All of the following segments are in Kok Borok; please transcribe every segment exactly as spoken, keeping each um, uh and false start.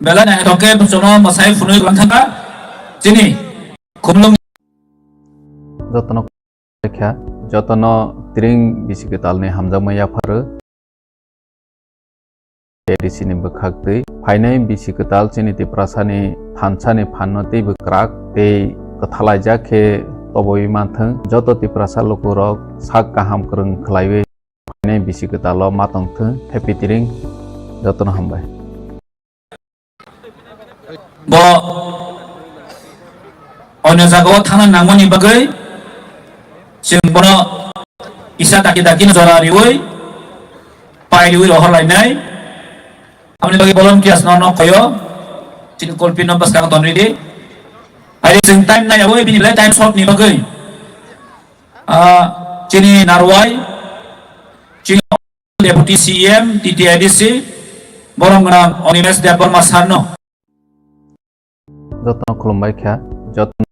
Belai naithok khe bwswkno mwsai phunui rwlang thangkha chini khumlung. Jotono kha, jotono tring bisi kwtalni hamjakma yapharo. A D C ni bwkhak twi phainai bisi kwtal chini Tiprasani thansani phanno teibo kwrak tei kwthalaijak khe toboi manthwng. Joto Tiprasa lukurok sak kaham kwrwng khlaiwi phainai bisi kwtalo ma tongthwng. Happy Tring, jotono hambai. Bo onyo jagao thangna nangmani bagwi chwng bono kisa daki daki no jora riwi pai riwi rohor lainai. Aboni bagwi volunteers no nok koyo chini kulpit no bwskango tonwi di. Hai chwng time naiyawi bini belai time short ni bagwi. Ah, chini Narwai, chini Deputy C E M, T T A D C, borom gwnang Animesh Debbarma sir no. Jotono khulumbai kha, jotono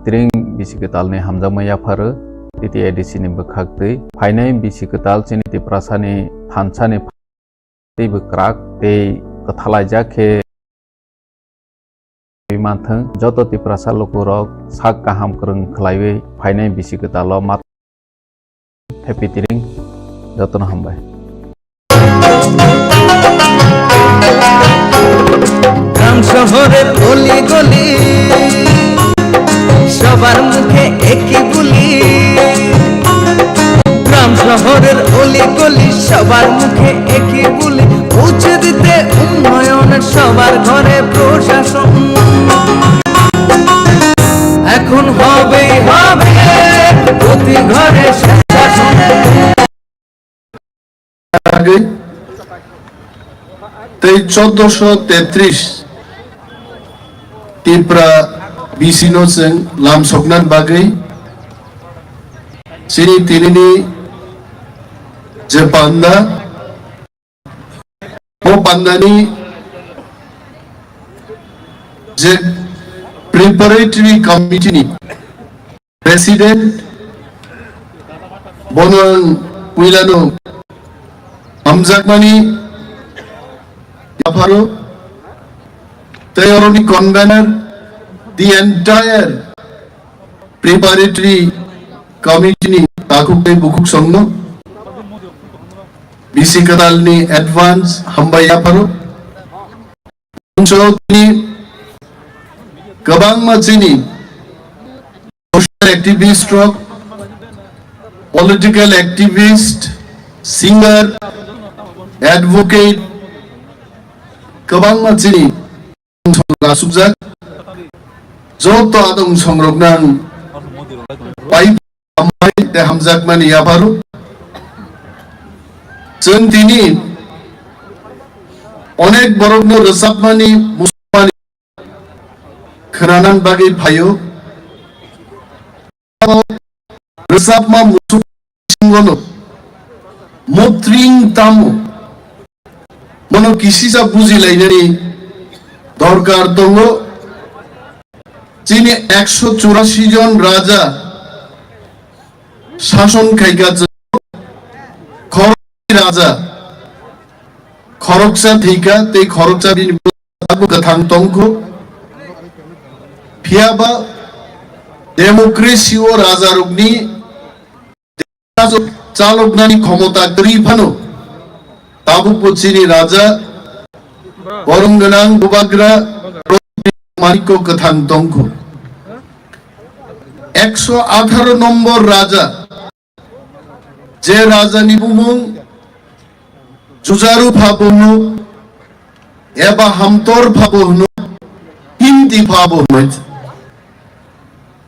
tring bisi kwtalni hamjakma yapharo, T T A D C ni bwkhak twi phainai bisi kwtal chini Tiprasani thansani teibo kwrak tei kwthalaijak khe manthwng. Joto Tiprasa lukurok sak kaham kwrwng khlaiwi phainai bisi kwtalo ma Happy Tring, jotono hambai. গ্রাম শহরের অলি গলি, সবার মুখে একই বুলি। গ্রাম শহরের অলি গলি, সবার মুখে একই বুলি। পৌঁছে দিতে উন্নয়ন সবার ঘরে প্রশাসন। এখন হবেই হবে প্রতি ঘরে সুশাসন। Bagwi tei chordoso tetris Tipra bisino chwng lamsokna bagwi chini tinini je panda, bo pandani je preparatory committee ni President, bono ang puilano hamjakmani yapharo tei oroni convener, the entire preparatory committee ni takhuk tei bukhuk songno. Bisi kwtalni advance hambai yapharo. Chini kwbangma chini social activist rok, political activist, singer, advocate, kwbangma chini asukjak. Joto adong songrokno ang pai hambai tei hamjakmani yapharo. Chwng tini onek borokno rwchapmani, muchungmani khwnanani bagwi phaio. Rwchapma muchung bisingono motring tamo, mono kisisa bujilainani dorkar tongo. Chini ekso churashi jon raja sason khaikha, chwng khoroknwi raja, khoroksa thwikha tei khoroksa bini bwskango kwthang tongkho. Phiyaba democracy o rajarokni chaloknani khomota kwrwi phano tabukbo chini raja, borom gwnang bubagra Manikko kwthang tongkho. Ekso atharo nombor raja, je rajani bumung Jujaru phabo hwno, eba Hamtor phabo hwno, Himti phabo hwno.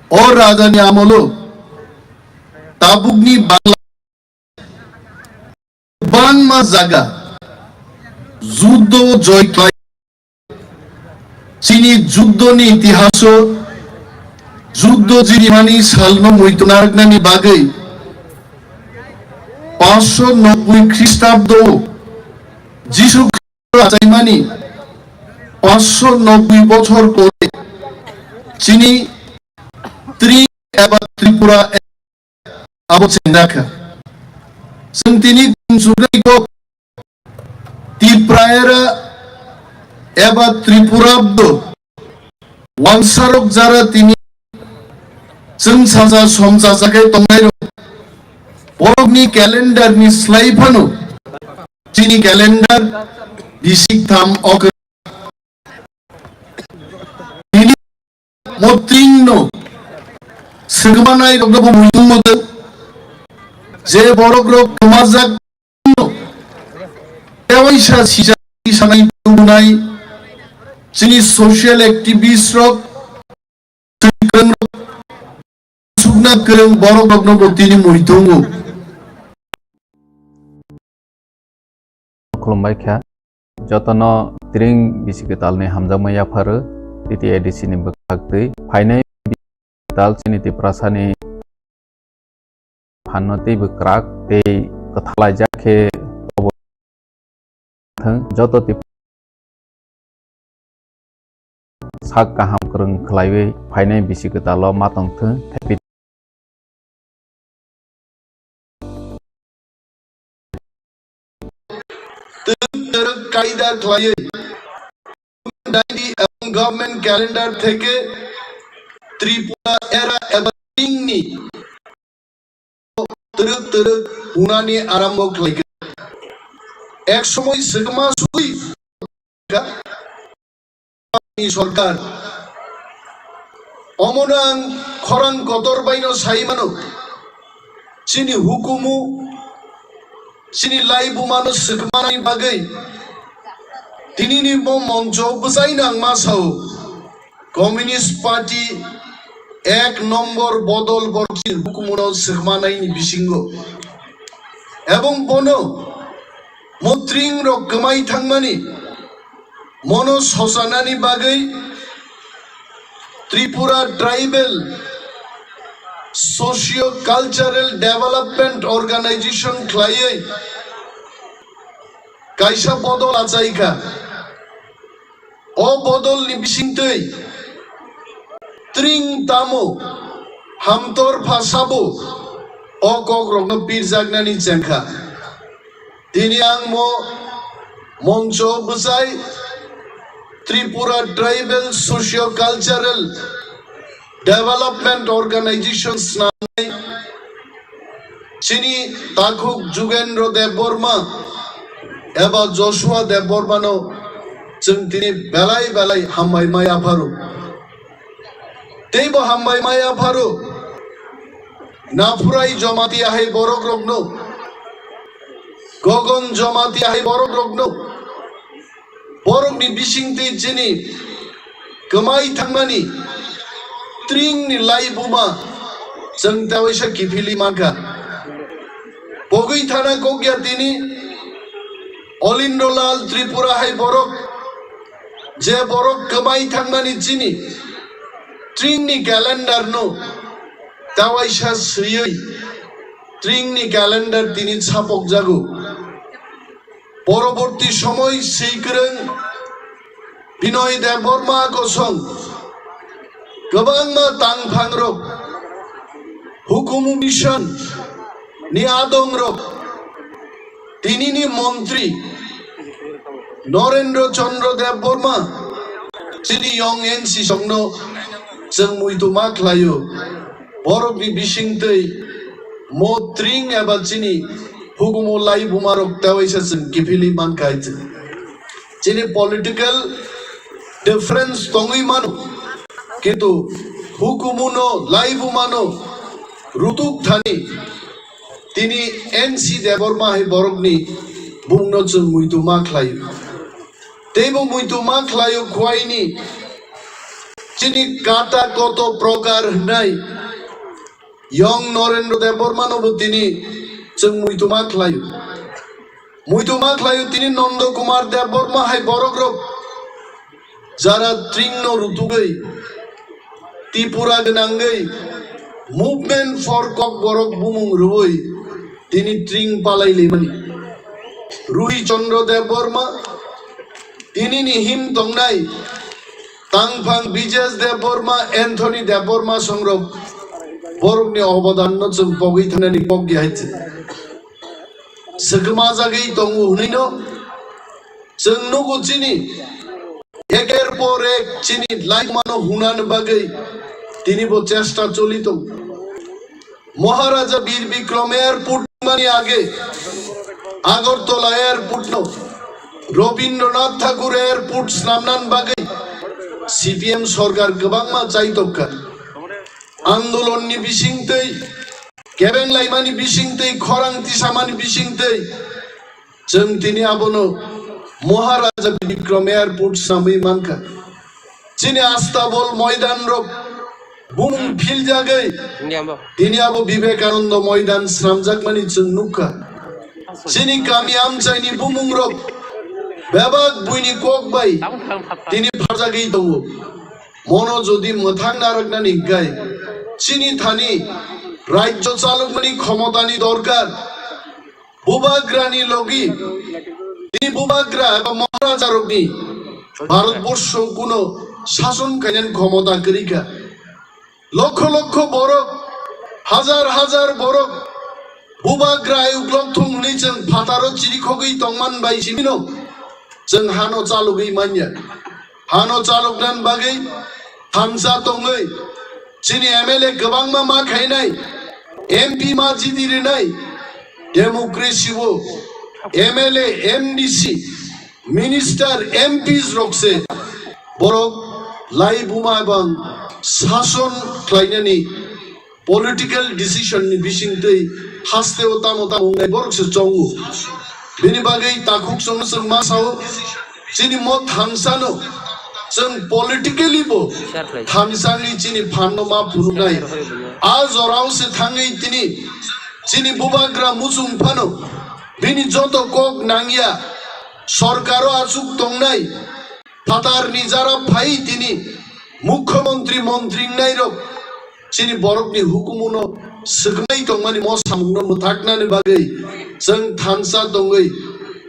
O rajani amolo tabukni Bangla kwbangma jaga juddo joi khlai. Chini juddoni itihaso juddo jirimani salno muitu narwknani bagwi paanch sho nobboi Khristabdo Jisu Khristo achaimani paanch sho nobboi bochor pore chini Tri eba Tripura abo chengrakha. Chwng tini tumsukrwi kok Tipraera eba Tripurabdo wansarok jara tini chwng sacha som chacha khe tongnairok borokni calendar ni slai phano chini calendar bisik tham okra. Tini motringno swkmanai rokno bo muitung muitung je borok rok kwmajak no tewaisa sijak sanai tubunai chini social activist rok, sukna kwrwng borok rokno bo tini muitungo. Khulumbai kha. Jotono tring bisi kwtalni hamjakma yapharo T T A D C ni bwkhak twi phainai tal chini Tiprasani phanno teibo kwrak tei kwthalaijak khe thwng, joto Tip-, sak kaham kwrwng khlaiwi phainai bisi kwtalo ma tongthwng. Twrwk twrwk kaida khlaiwi dairi ebong government calendar theke Tripura era eba tingni twrwk twrwk hunani arambho khlaikha. Ek somoi swkma sui ni sorkar. Omono ang khorang kotor baino sai mano. Chini hukumu, chini laibumano swkmanani bagwi tinini bo moncho bwsai nangma sao. Communist Party ek nombor bodol borok chini hukumuno swkmanaini bisingo. Ebong bono motring rok kwmai thangmani mono sosanani bagwi Tripura Tribal Socio Cultural Development Organization khlaiwi kaisa bodol achaikha. O bodolni bisingtwi tring tamo hamtor phasabo o kokrokno pirjaknani chengkha. Tini ang mo mongcho bwsai Tripura Tribal Socio Cultural Development Organization swnamnai chini takhuk Jugendra Debbarma eba Joshua Debbarmano chwng tini belai belai hambai maya pharo. Teibo hambai maya pharo. Naphurai Jamatia hai borok rokno, Gogon Jamatia hai borok rokno, borokni bisingtwi chini kwmai thangmani tringni laibuma chwng tewaisa kiphilwi mankha. Pogwi thana kokya tini Olindro Lal Tripura hai borok, je borok kwmai thangmani chini tringni calendar no tewaisa swiwi tringni calendar tini chapokjago. Poroborti somoi swikwrwng Binoy Debbarma kosong kwbangma tangphangrok, hukumu mission ni adongrok, tinini montri Norendra Chandra Debbarma chini yong N C songno chwng muitu ma khlaio. Borokni bisingtwi mo tring eba chini hukumu laibumarok tewaisa chwng kiphilwi mankha hai chwng. Chini political difference tongwi mano, kintu hukumuno laibumano rutuk thani tini N C Debbarma hai borokni bumungno chwng muitu ma khlaio. Teibo muitu ma khlaio khuaini chini kata koto prokar hwnai Yong Norendra Debbarmano bo tini chwng muituma khlaio. Muituma khlaio tini Nondo Kumar Debbarma hai borokrok jara tringno rutugwi Tripura gwnangwi Movement for Kokborok bumung rwui tini tring palai limani. Ruhi Chandra Debbarma, tinini him tongnai Tangphang Bijesh Debbarma, Anthony Debbarma songrok borokni obodanno chwng pogwi thangnani pogya hai se. Swkma jagwi tongo hwnwino chwng nugo chini eker por ek chini laimano hunani bagwi tini bo chesta choli tongo. Maharaja Bir Bikram Airport mani age Agartala Airport no Rabindranath Thakur Airport swnamnan bagwi C P M sorkar kwbangma chaitokha. Andolonni bisingtwi, kebeng laimani bisingtwi, khorang tisamani bisingtwi, chwng tini abono Maharaja Bikram Airport swnamwi mankha. Chini Astabol moidan rok bumung philjagwi tini abo Vivekananda moidan swnamjakmani chwng nukha. Chini kami amchaini bumung rok bebak buini kok bai tini pharjagwi tongo. Mono jodi mwthang narwknani hwnkhe chini thani rajyo chalokmani khomotani dorkar. Bubagrani logi, tini bubagra eba Maharajarokni Bharatborsho kuno sason kainan khomota kwrwikha. Lokho lokho borok, hajar hajar borok bubagra ayuk lokthung hwnwi chwng phataro chirikhogwi tongman bai simino chwng hano chalogwi manya. Hano chaloknan bagwi thansa tongwi chini M L A kwbangma ma khainai, M P ma jidi rinai, democracy o M L A, M D C, minister, M Ps rok se borok laibuma ebang sason khlainani political decision ni bisingtwi hasteo tamo tamo wngnai borok se chongo. Bini bagwi takhuk chwng chwng ma sao, chini mo thansa no chwng politically bo thansa ni chini phan no ma phunuknai. A jorao se thangwi tini chini bubagra muchung phano bini joto kok nangya sorkaro achuk tongnai. Phatarni jara phai tini mukhyamantri, mantri wngnairok chini borokni hukumuno swknai tongmani mo samungno mwthaknani bagwi chwng thansa tongwi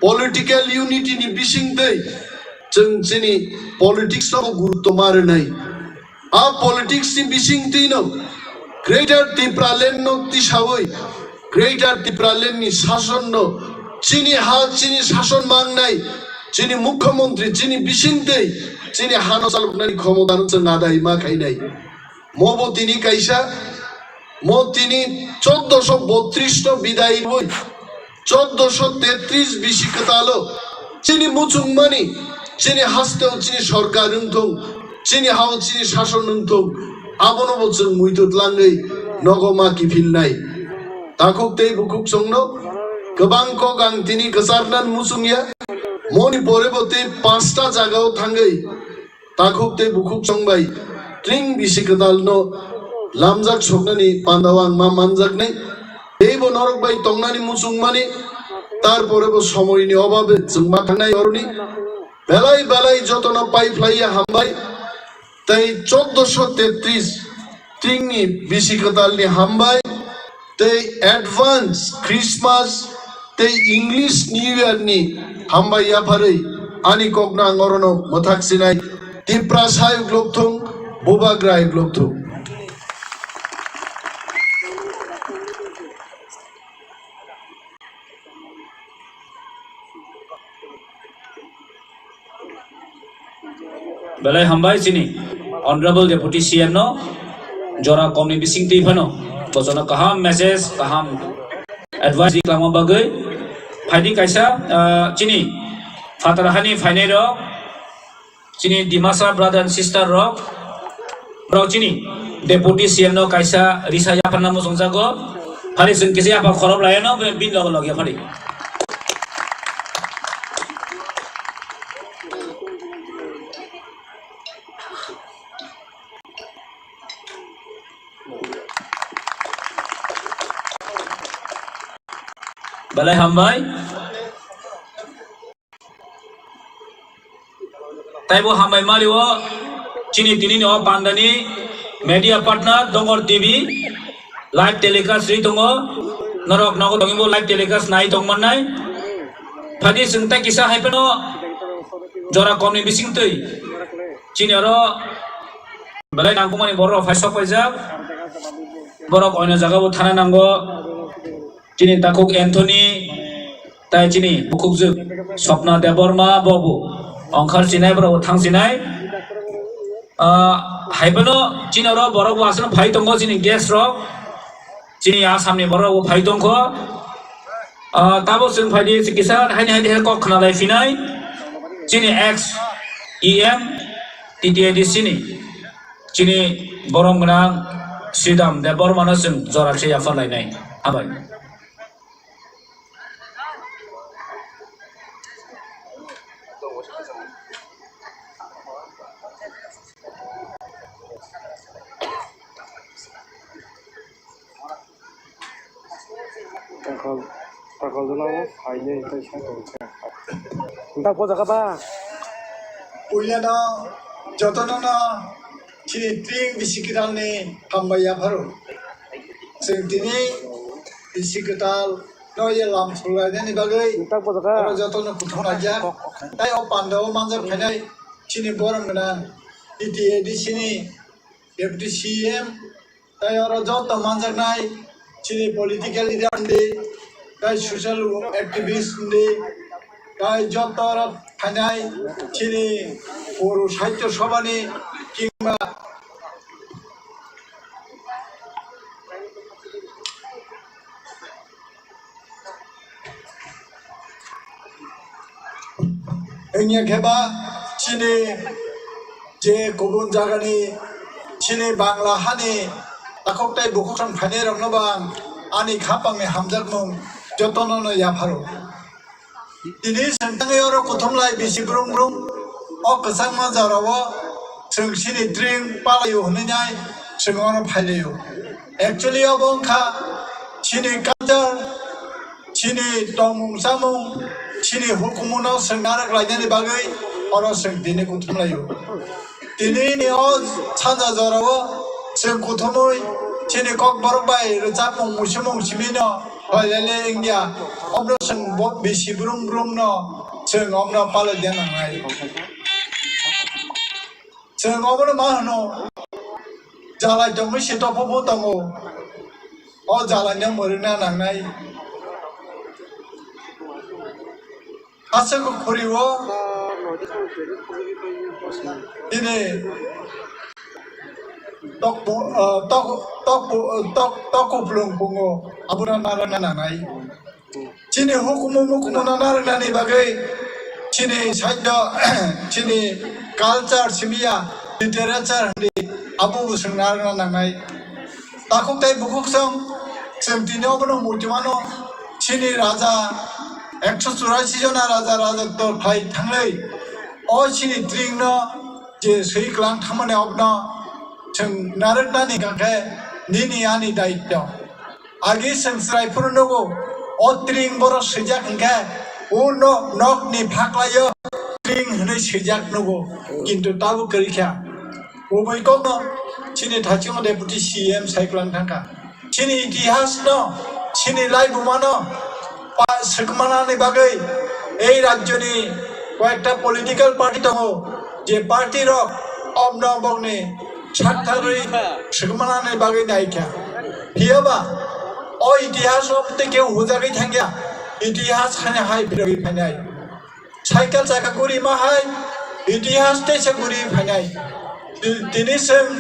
political unity ni bisingtwi chwng chini politics no gurutto ma rwnai. A politics ni bisingtwino Greater Tipraland no tisawi, Greater Tipraland ni sason no chini ha, chini sason mangnai, chini mukhyamantri, chini bisingtwi, chini hano chaloknani khomota no chwng adai ma khainai. Mo bo tini kaisa, mo tini choddoso botris no bidai rwi, Choddo sho tetris bisi kwtalo chini muchungmani, chini hasteo chini sorkar wngthung, chini hao chini sason wngthung, abono bo chwng muitu tlangwi nogo ma kiphilnai. Takhuk tei bukhuk chwngno kwbang kok ang tini kwcharnan muchungya. Moni pore bo tei panchta jagao thangwi takhuk tei bukhuk chwng bai tring bisi kwtalno lamjak soknani pandao ang ma manjaknai. Teibo norok bai tongnani muchungmani, tarpore bo somoini obabe chwng ma thangnai oroni. Belai belai jotono pai phlaiya hambai. Tei choddo sho tetris tringni bisi kwtalni hambai tei advance Christmas tei English New Year ni hambai yapharwi ani kokno ang orono mwthak sinai. Tiprasa ayuk lokthung, Bubagra ayuk lokthung. Belai hambai chini Honorable Deputy C M no jora komni bising twi phano bojono kaham message, kaham advice ri klangma bagwi. Phaidi kaisa, ah, chini phatar hani phainai rok, chini Dimasa brother and sister rok, borok chini Deputy C M no kaisa risa yapharna muchungjago. Phari chwng kisa yaphar khorok laiano, bini logo log yaphari. Belai hambai. Taibo hambai mali o chini tini ni o pandani media partner Dongor T V live telecast ri tongo. Norok nogo tongwi bo live telecast nai tong mannai. Phadi chwng tai kisa hai phano jora komni bising twi chini oro belai nangkukmani borok phai sok paijak. Borok oino jaga bo thana nango. Chini takhuk Anthony, tai chini bukhukjwk Swapna Debbarma bobo ongkhar chinai, borok thang chinai. Ah, hai phano chini oro borok bo aswk phai tongo, chini guest rok, chini Assam ni borok bo phai tongkho. Ah, tabo chwng phaidi kisa haini haini kok khna lai phinai, chini ex E M T T A D C ni, chini borom gwnang Sridham Debbarma no chwng jora se yaphar lainai. Hambai. Takol, takol jona o phainai tei sai tong kha. Dak bo jaga ba. Puila no jotono no chini tring bisi kwtal ni hambai yapharo. Chwng tini bisi kwtal no ye lam sulainani bagwi oro jotono kuthum laijak. Tai o panda o manjak phainai chini borom gwnang T T A D C ni Deputy C M, tai oro joto manjaknai chini political leader ni, tai social activist ni, tai joto oro phainai chini Boro Sahitya Sabha ni kingba wngya khe ba chini je kubun jagani chini Bangla hani takhuk tai bukhuk thang phainai rokno bo ang ani khapangni hamjakmung jotono no yapharo. Tini chwng tangwi oro kuthum lai bisi brum brum. O kwchangma jorao chwng chini tring palaio hwnwi nai chwng oro phailaio. Actually obo wngkha chini culture, chini tongmung chamung, chini hukumu no chwng narwk lainani bagwi oro chwng tini kuthum laio. Tini ni o sanja jorao chwng kuthumui chini kokborok bai rwchapmung musimung simi no hoilele wngya. Obno chwng bo bisi brum brum no chwng obno palai de nangnai. Chwng obono ma hwno, jalai tongwi se topho bo tongo. O jalai no mwrwkna nangnai. Aswk khuri o tini tok, ah, tok, tok, tok, tok kuplung pungo, abono narwkna nangnai. Chini hukumu mukumu no narwknani bagwi chini sahityo, chini culture simiya, literature hwnwi abo bo swng narwkna nangnai. Takhuk tei bukhuk song chwng tini obono muitimano chini raja ekso churasi jona raja rajotw khlai thangwi o chini tringno je swi kwlang thangmani obono chwng narwknani hwnkhe nini ani daityo. Agi chwng chwrai phuru nugo, o tring borok swijak hwnkhe, o no-, nokni phaklaio tring hwnwi swijak nugo, kintu tabuk kwrwi kha. Ubui kokno chini thachino deputy C M sai kwlang thangkha. Chini itihasno, chini laibumano pa-, swkmanani bagwi ei rajyoni koyekta political party tongo, je party rok obno bokni saktharwi swkmanani bagwi naikha. Phiyaba o itihas o tei kebo hujagwi thangya, itihas hani hai phirogwi phainai. Cycle chakha guri ma hai, itihas teisa guri phainai. Ti-, tini chwng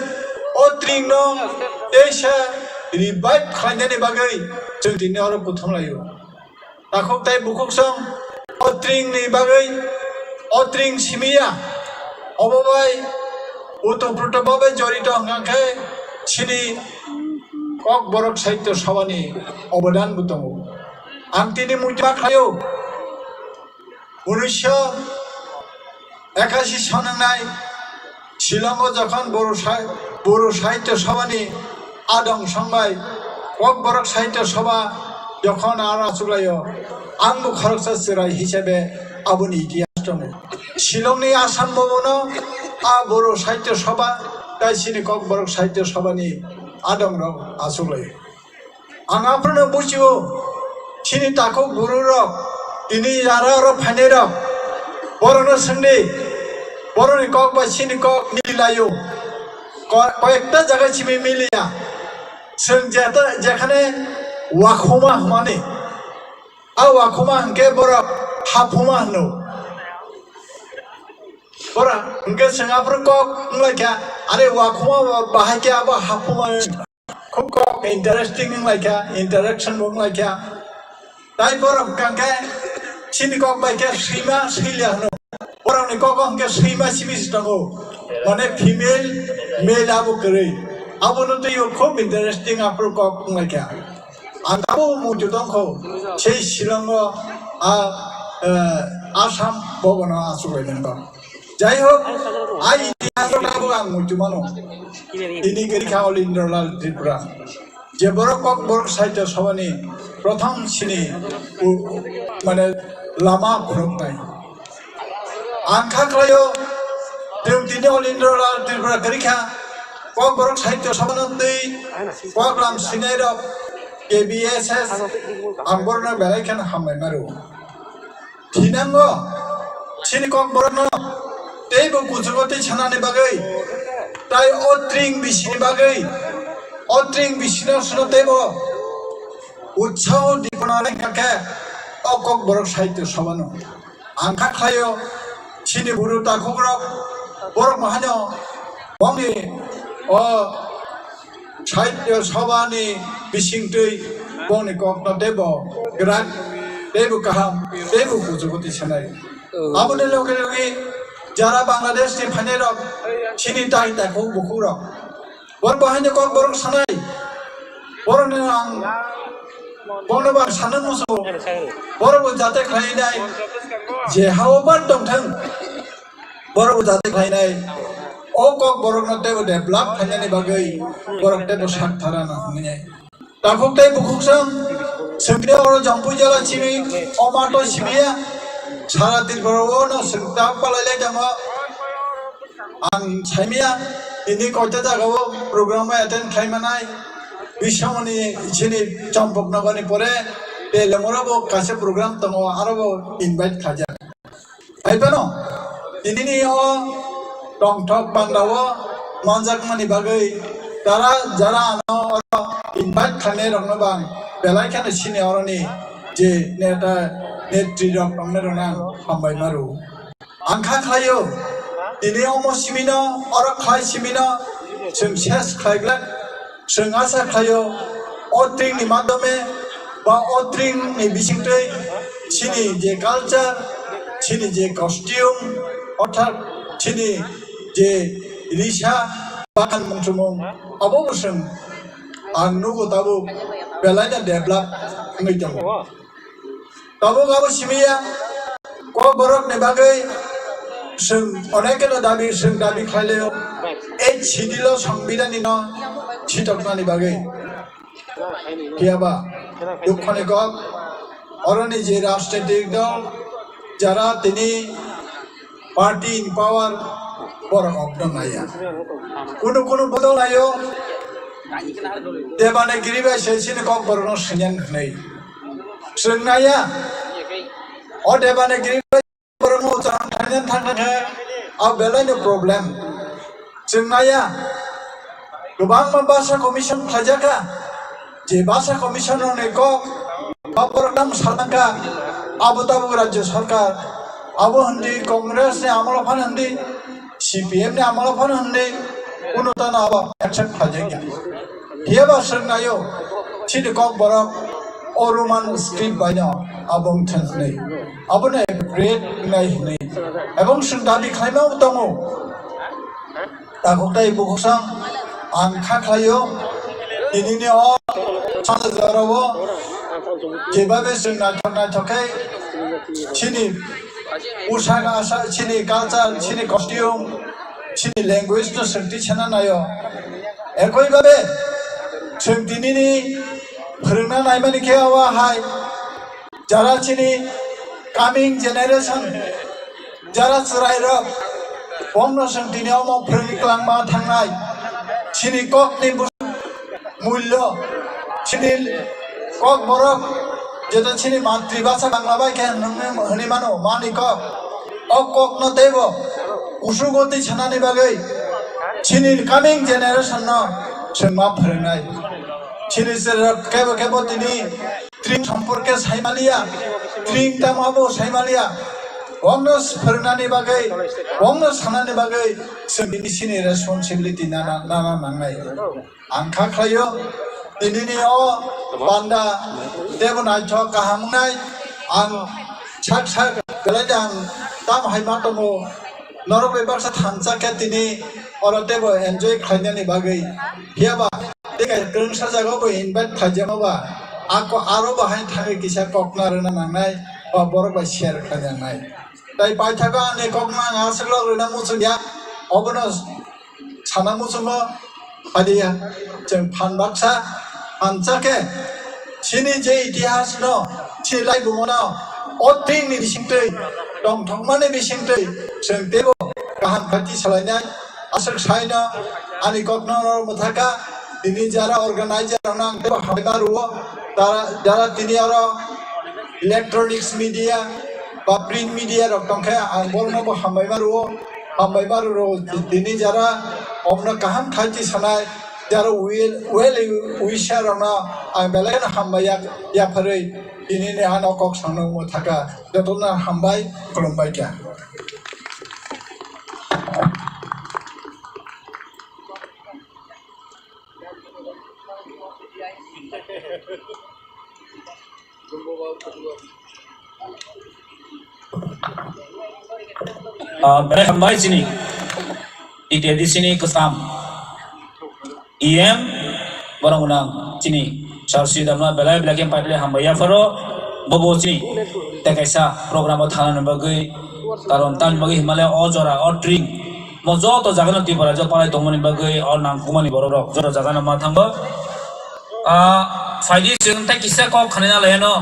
o tringno teisa revive khlainani bagwi chwng tini oro kuthum laio. Takhuk tei bukhuk song o tringni bagwi, o tring simiya, obo bai utupruto babai jorito hwnkha khe chini Kokborok Sahitya Sabhani obodan bo tongo. Ang tini muitima khlaio, unisho ekashi sonwngnai Shillongo jokhon Boro Sai-, Boro Sahitya Sabhani adong songbai Kokborok Sahitya Sabha jokhon aro achuklaio, ang bo khoroksa chwrai hisabe aboni itihas tongo. Shillongni Assam Bhabono a Boro Sahitya Sabha tei chini Kokborok Sahitya Sabhani adongrok achuklaio. Ang aphano buchio, chini takhuk bururok, tini jara oro phainairok, borokno swngdi, borokni kok bai chini kok mililaio. Ko-, koyekta jaga simi miliya. Chwng jeta-, jekhane wakhuma hwnmani, a wakhuma hwnkhe borok haphuma hwno. Borok hwnkhe chwng aphuru kok wnglaikha, are wakhuma ba-, bahai khe abo haphuma. Khub kok interesting wnglaikha, interaction bo wnglaikha. Tai borok hwnkha khe chini kok bai khe swima swiliya hwno. Borokni kok hwnkhe swima simi se tongo. Mane female, male abo kwrwi. Abono twiwi khub interesting aphuru kok wnglaikha. Ang abo muitu tongkho, sei Shillongo a, eh, Assam Bhabono achuklaimani kok. Jai hok, a itihas o tabuk ang muitu mano. Tini kwrwi kha Olindrolal Tripura. Je borok Kokborok Sahitya Sabhani prothom chini u-, mane lama phunuknai. Ang kha khlaio, chwng tini Olindrolal Tripura kwrwi kha, Kokborok Sahitya Sabhano twi koklam swinairok K B S S, ang borokno belai kheno hambai mano. Thinango chini Kokborokno teibo kuchugo tei sanani bagwi, tai o tring bisini bagwi, o tring bisino sino teibo utsaho dipona nai kha khe o Kokborok Sahitya Sabhano. Ang kha khlaio, chini buru takhukrok, borok bahai no bongni o Sahitya Sabhani bisingtwi bongni kokno teibo kwrak, teibo kaham, teibo kuchugo twi sanai. Aboni loge loge jara Bangladesh ni phainairok, chini tai takhuk bukhukrok, borok bahaino Kokborok sanai, borokno ang, borokno bo ang sana muchungo, borok bo jate khlainai, je hao bar tongthang, borok bo jate khlainai, o Kokborokno teibo develop khlainani bagwi borok teibo sak tharana hwnwi. Takhuk tei bukhuk song, swngde oro Jampui jala simi, o mato simiya, sara Tripura o no swng tak palai lai tongo. Ang saimia, tini koita jaga o program o attend khlai manai. Biswamoni chini Champaknagar ni pore, Telemura bo kaisa program tongo, aro bo invite khlaijak. Hai phano, tini ni o tongthok panda o manjakmani bagwi tara jara ano oro invite khlainai rokno bang belai kheno sini oroni je neta netri rok tongnai rokno ang hambai maro. Ang kha khlaio, tini omo simino, oro khlai simino, chwng ses khlai glak, chwng asa khlaio, o tringni madhyome ba o tringni bisingtwi chini je culture, chini je costume, orthat chini je risa, bagan mungchumung, abo bo chwng ang nugo tabuk belaino develop wngwi tongo. Tabuk abo simiya, Kokborok ni bagwi chwng onek keno dabi, chwng dabi khlai laio, ei sidilo Songbidanino sitoknani bagwi. Phiya ba, dukho ni kok, oroni je rajnitik dol, jara tini party in power, borok okno naiya. Kunu kunu bodol naio, Debanagiri bai se chini Kokborokno swinyan hwnwi. Chwng naiya, o Debanagiri bai borokno ucharan thangna thangna khe, o belaino problem. Chwng naiya, kwbangma basa commission khlaijak kha, je basa commission rokni kok, o borok tamo salnang kha, abo tabuk Rajya Sarkar, abo hwndi Congress ni amolo phano hwndi, C P M ni amolo phano hwndi, kuno tano abo accept khlaijak ya. Phiya ba chwng naio, chini Kokborok o Roman script baino abo wngthang hwnwi, abono appropriate wngnai hwnwi, ebong chwng dabi khlaima tongo. Takhuk tei bukhuk sang ang kha khlaio, tinini o sanja jorao jebabe chwng naithok naithok khe chini usak asa, chini culture, chini costume, chini language no swngti sana naio. Ekoi babe chwng tinini phwrwngna naimani khe o hai jara chini coming generation, jara chwrairok, bongno chwng tini omo phwrwngwi kwlangma thangnai. Chini kokni bus-, mullo, chini Kokborok, jeto chini matribhasha Bangla bai khe hwnwi, hwnwi mano, mani kok. O kokno teibo kusugo twi sanani bagwi chini coming generation no chwng ma phwrwngnai. Chini chwrairok kebo kebo tini Tring somporke saimaliya, tring tamo abo saimaliya. Bongno phwrwngnani bagwi, bongno sanani bagwi chwng bini sini responsibility nana, nana nangnai. Ang kha khlaio, tinini o panda tebo naithok kaham wngnai. Ang sak sak belai de ang tam hai ma tongo. Norok bai baksa thansa khe tini oro teibo enjoy khlainani bagwi. Phiya ba tei kaisa kwrwngsa jagao bo invite khlaijama ba. Ako aro bo haino thangwi kisa kokna rwna nangnai ba borok bai share khlainangnai. Tai paithago ani kokno ang aswk lok rwna muchung ya. Obono sana muchungo. Padiya, chwng phan baksa, phansa khe, chini je itihas no, chini laibuma no, o tring ni bisingtwi, tongthokmani bisingtwi, chwng teibo kaham khaiti salainai, aswk saino, ani kokno mwthaka, tini jara organizer rokno ang teibo hambai ma rwo, tara, jara tini oro electronics media, ba print media rok tongkhe ang borokno bo hambai ma rwo, hambai ma rwo, tini jara omno kaham khaiti sanai, jaro well, well wisher rokno ang belai no hambai ya, yapharwi tinini ano kok sangno wngmo thaka jotono hambai khulumbai kha. Ah, belai hambai chini T T A D C ni kwcham E M borok gwnang chini sir Sridharma belai belai khe pai belai hambai yapharo bobo chini tei kaisa program o thana ni bagwi karon tamni bagwi hinmale o jora o tring mo joto jaga no Tripura rajyo palai tongmani bagwi o nangkukmani borok rok joto jaga no ma thango. Ah, phaidi chwng tei kisa kok khanina laino.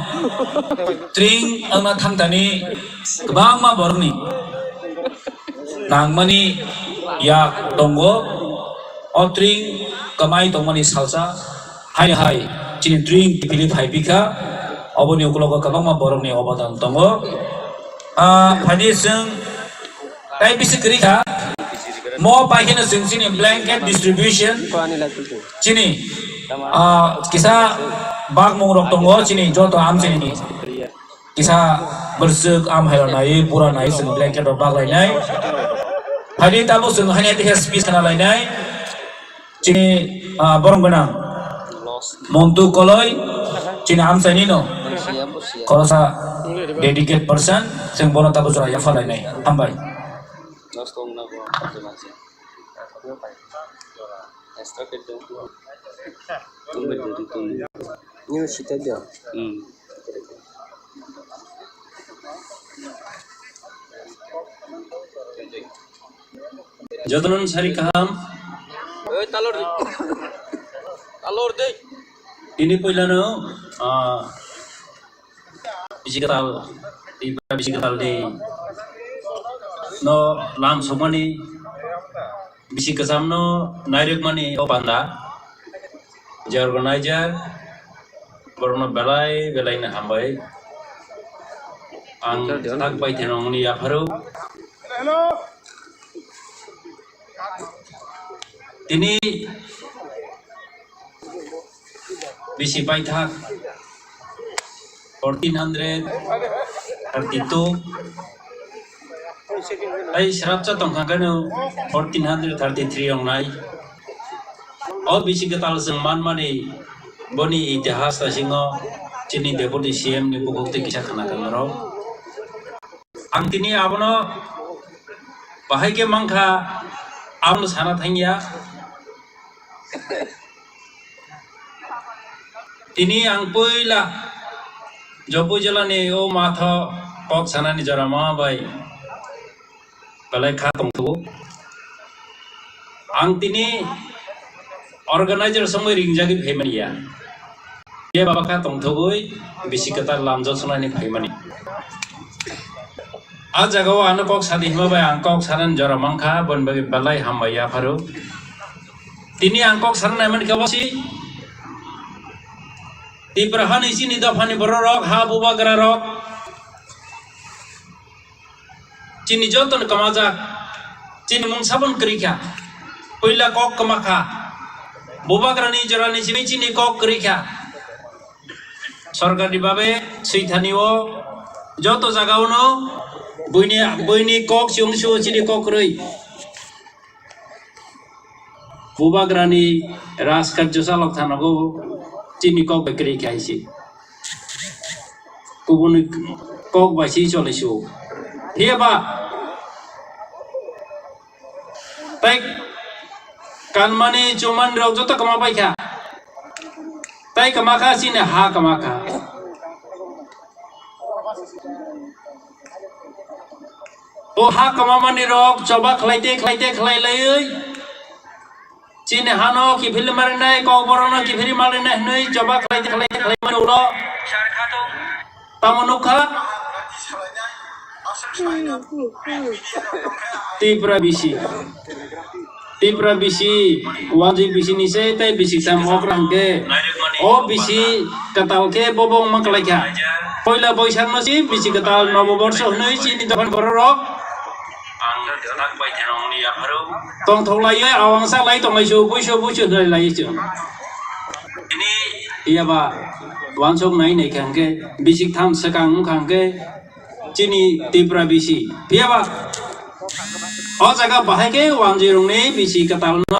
Tring wngna thangtani kwbangma borokni nangmani yak tongo. O tring kwmai tongmani salsa haino hai chini tring kiphilwi phai pikha. Oboni ukologo kwbangma borokni obodan tongo. Ah, phaidi chwng Tai bisi kwrwi kha. Mo pai kheno chwng chini blanket distribution. Chini, ah, kisa bagmung rok tongo, chini joto amchaini. Kisa bwswk am hai rok nai, pura nai, chwng blanket rok bag lai nai. Phaidi tabuk chwng haino tei speech khna lai nai. Chini, ah, borok gwnang Montu Koloi, chini amchaini no. Khorosa dedicate person, chwng bono tabuk jora yapha lainai. Hambai. Nini sita dia. Hmm. Jotono sari kaham. Oi, talor di. Talor di. Ini poilano, ah, bisi kwtal, di bisi kwtal di no lam sokmani, bisi kwcham no nairwkmani o panda. Je organizer, borokno belai belai no hambai. Ang tak bai theno wngni yapharo. Tini bisi paithak fourteen hundred thirty two. Ai srapsa tongkha kano fourteen hundred thirty three wngnai. O bisi kwtal chwng manmani boni itihas ta singo chini deputy C M ni bukhuk tei kisa khna kha norok. Ang tini abono bahai khe mankha, abono sana thangya. Tini ang puila Jopui jilani o matho kok sanani jora ma bai belai kha tongthogo. Ang tini organizer songwi ringjagwi phaimani ya. Ye baba kha tongthogwi bisi kwtal lamjak sunani phaimani. A jagao ano kok sadi hima bai ang kok sanani jora mankha, boni bagwi belai hambai yapharo. Tini ang kok sanani mankha osi Tipra hani chini dophani bororok, ha bubagrarok, chini jotono kwmajak, chini mung sabon kwrwi kha, puila kok kwma kha, bubagrani jorani simi chini kok kwrwi kha. Sorkarni babe swithani o joto jagao no buini, buini kok chiyung sio chini kok kwrwi. Bubagrani rajkarjo chalok thanogo chini kok bai kwrwi kha hai se. Kubuni kok bai se choli su. Phiya ba tei kanmani chumani rok joto kwma bai kha. Tei kwma kha chini ha kwma kha. O ha kwmamani rok choba khlaite khlaite khlai laiwi chini hano kiphilwi marinai, kokborokno kiphilwi marinai hwnwi choba khlaite khlaite khlaimani ulo tamo nukha Tipra bisi. Tipra bisi, wanjwi bisi ni se tei bisi sam okra hwnkhe, o bisi kwtal khe bobo wngma kwlai kha. Poila Boisak no si bisi kwtal Nobo Borsho hwnwi chini dophani bororok tongthok laiwi awangsa lai tong lai su, buisu buisu hwnwi lai chwng. Phiya ba wansok nai nai kha hwnkhe, bisi tham swkang wngkha hwnkhe, chini Tipra bisi. Phiya ba o jaga bahai khe wanjwi rokni bisi kwtal no.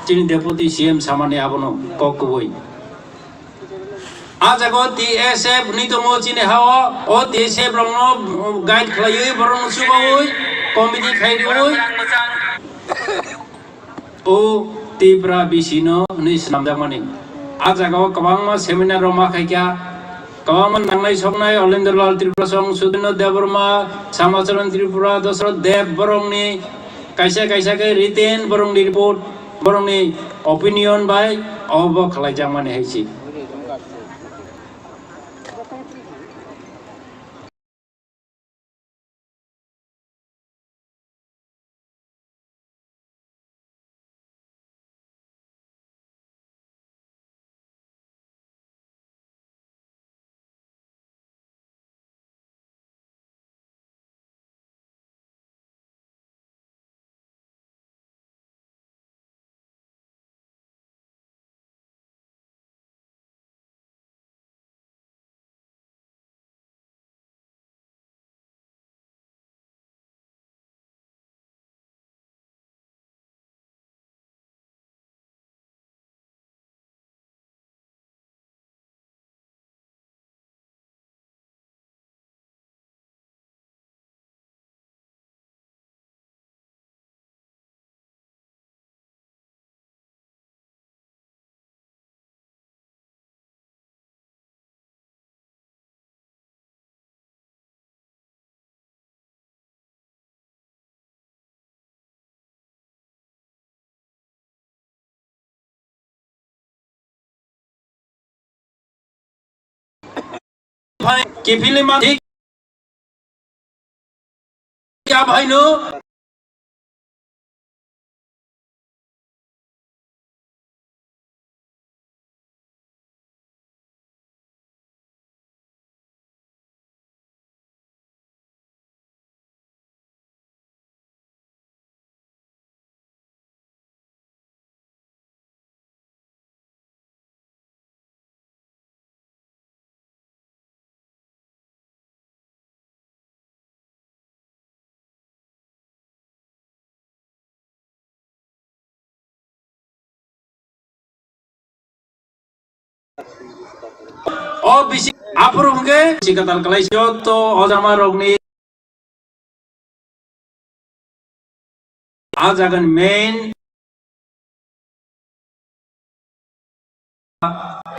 Chini Deputy C M samani abono kok kubui. A jaga o T S F ni tongo chini ha o, o T S F rokno guide khlaiwi, borokno chubaui, committee khai riui. O Tipra bisi no hwnwi swnamjakmani. A jaga o kwbangma seminar rok ma khaikha, kwbangma nangnai soknai Olendro Lal Tripura song, Sudino Debbarma, Samacharan Tripura, Dosrot Deb borokni kaisa kaisa khe written borokni report, borokni opinion bai obo khlaijakmani hai se. Phai kiphilwi man thik ya bhaino. O bisi aphuru hwnkhe bisi kwtal kwlai joto o jama rokni a jagani main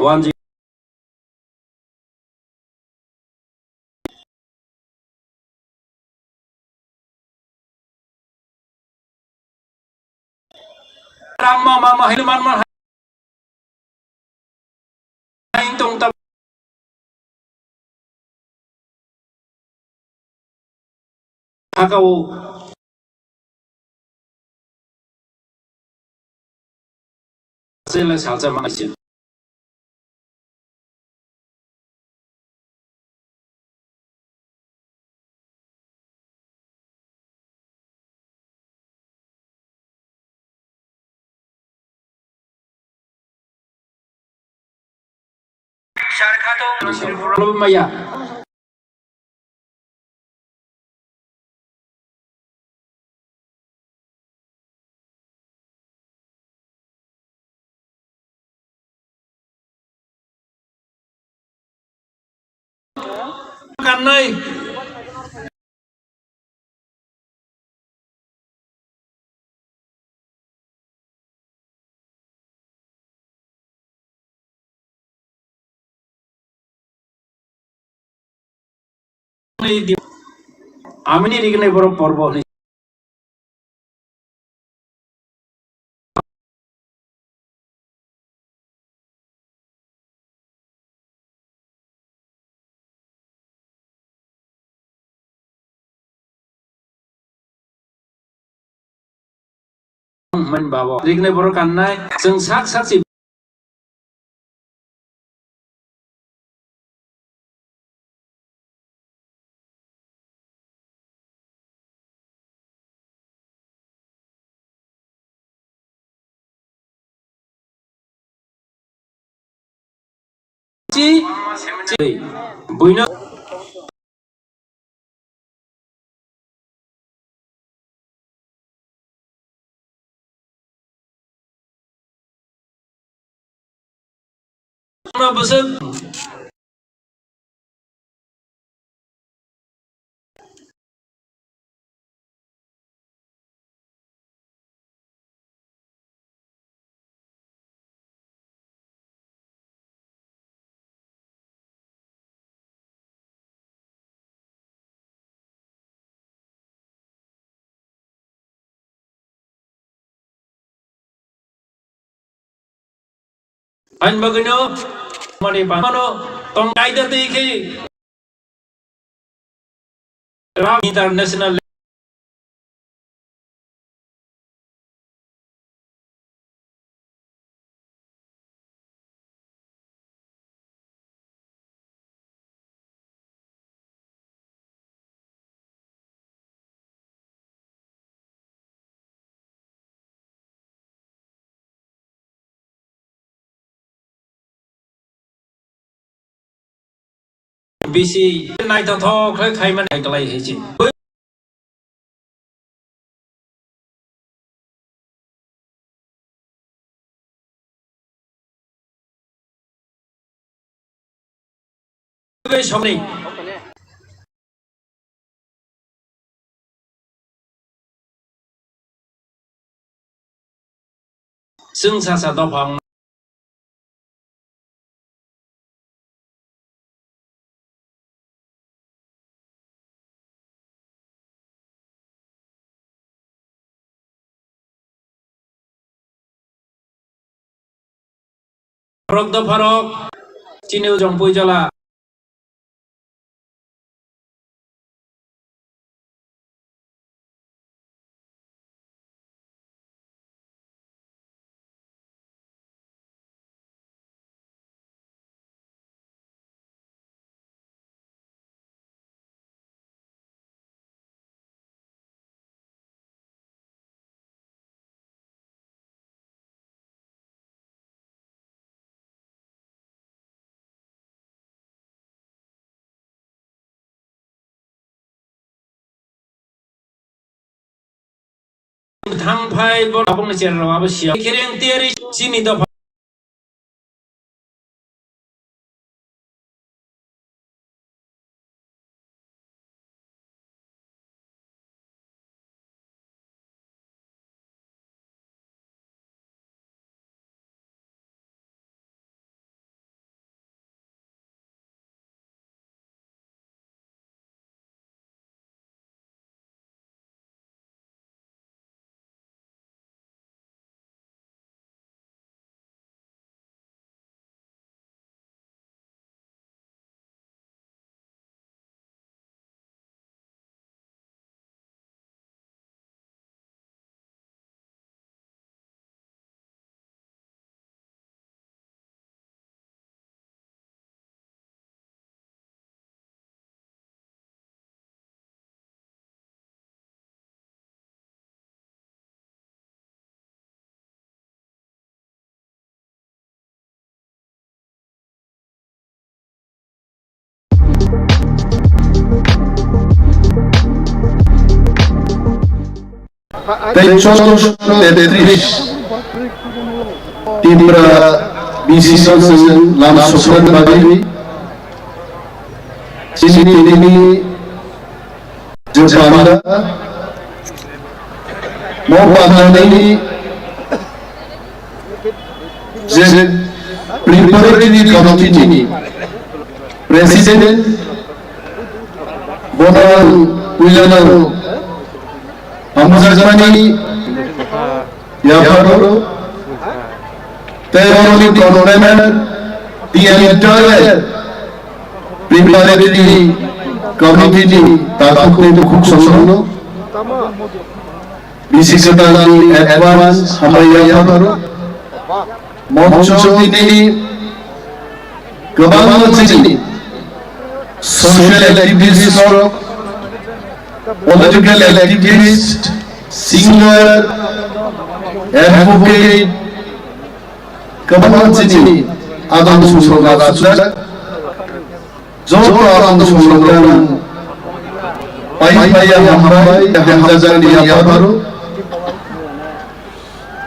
one zero. Ramma mama hailu manma hai tong ta. Hakao chele salsa mangsi. Maya. Kannai. Amini rignai borok porbo hwnwi. Hwnmani babo rignai borok kannai chwng sak sak si. Chi, chi, buino. Bwswk. Ani bagwino mani bangmano tong kaida twi khe international Bisi naithothok khlai khaimani hai kwlai hai se. Bai sokni. Chwng sasa dophang. Borok dopharok chini ujong puijala. Thang phai bo tabukni cherrao abo siya. Kereng tiyari chini dopha. Tei chottorsho tetris Tipra B C C no chwng lama soknani bagwi chini tinini je panda mo pandani je preparatory committee ni president bono puilano hamjakmani yapharo tei oroni convener the entire preparatory committee ni takhuk tei bukhuk songno bisi kwtalni advance hambai yapharo. Moncho tini kwbangma chini social activist rok, political activist, singer, advocate, kwbangma chini adong sumrok rok aswk. Joto ang sumrokno pai pai hambai hamjakni yapharo.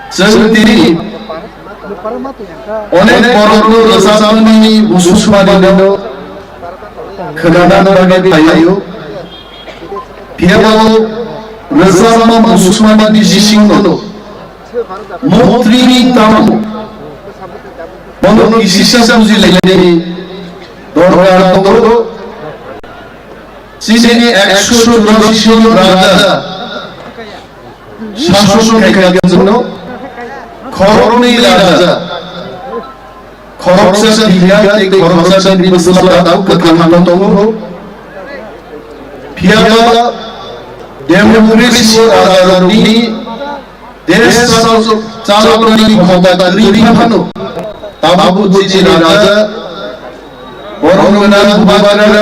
Chwng tini onek borokno rwchapmani busuk sumanino khwnana bagwi phaio. Phiyaba o rwchapma busuk sumanini bisingo montrini tamo bono kisisa bujilainani dorkar tongo. Chini ekso churashi jon raja sason khaikha chwngno khoroknwi raja, khoroksa Bihar tei khoroksa Bihar bwsla tabuk kwthang tongo. Phiyaba democracy o rajarokni Desh chalo-, chaloknani khomota kwrwi phano tabuk chini raja Borom gwnang Bubagra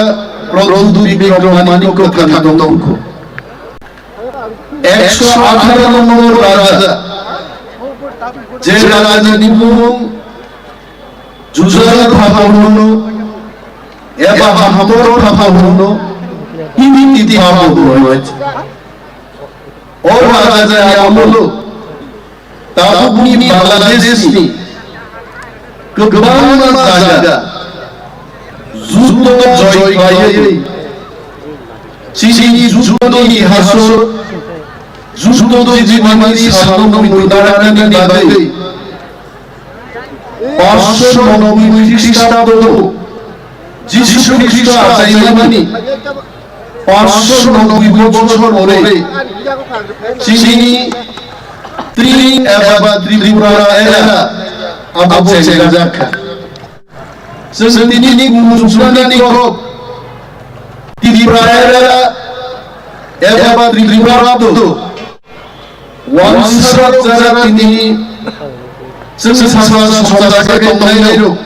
Pradyut Bikram Manikya kwthang tongkho. Ekso atharo nombor raja, je rajani bumung Jujal Phapha hwno eba Hamtor Phapha hwno, Hindi Phapha hwno. O raja ni amolo tabukni Bangladesh ni kwbangma jaga juddo joy khlaiwi chini juddo ni hasor juddo jibimani salno muitu naraknani bagwi Pansho nobboi Khristabdo Jisu Khristo achaimani pansho nobboi bochor pore chini Tring eba Tripura era abo chengjak kha. Chwng tini ni muchungmani kok Tripura era eba Tripura abdo Wansarok jara tini chwng sasa somjaga tongnai rok.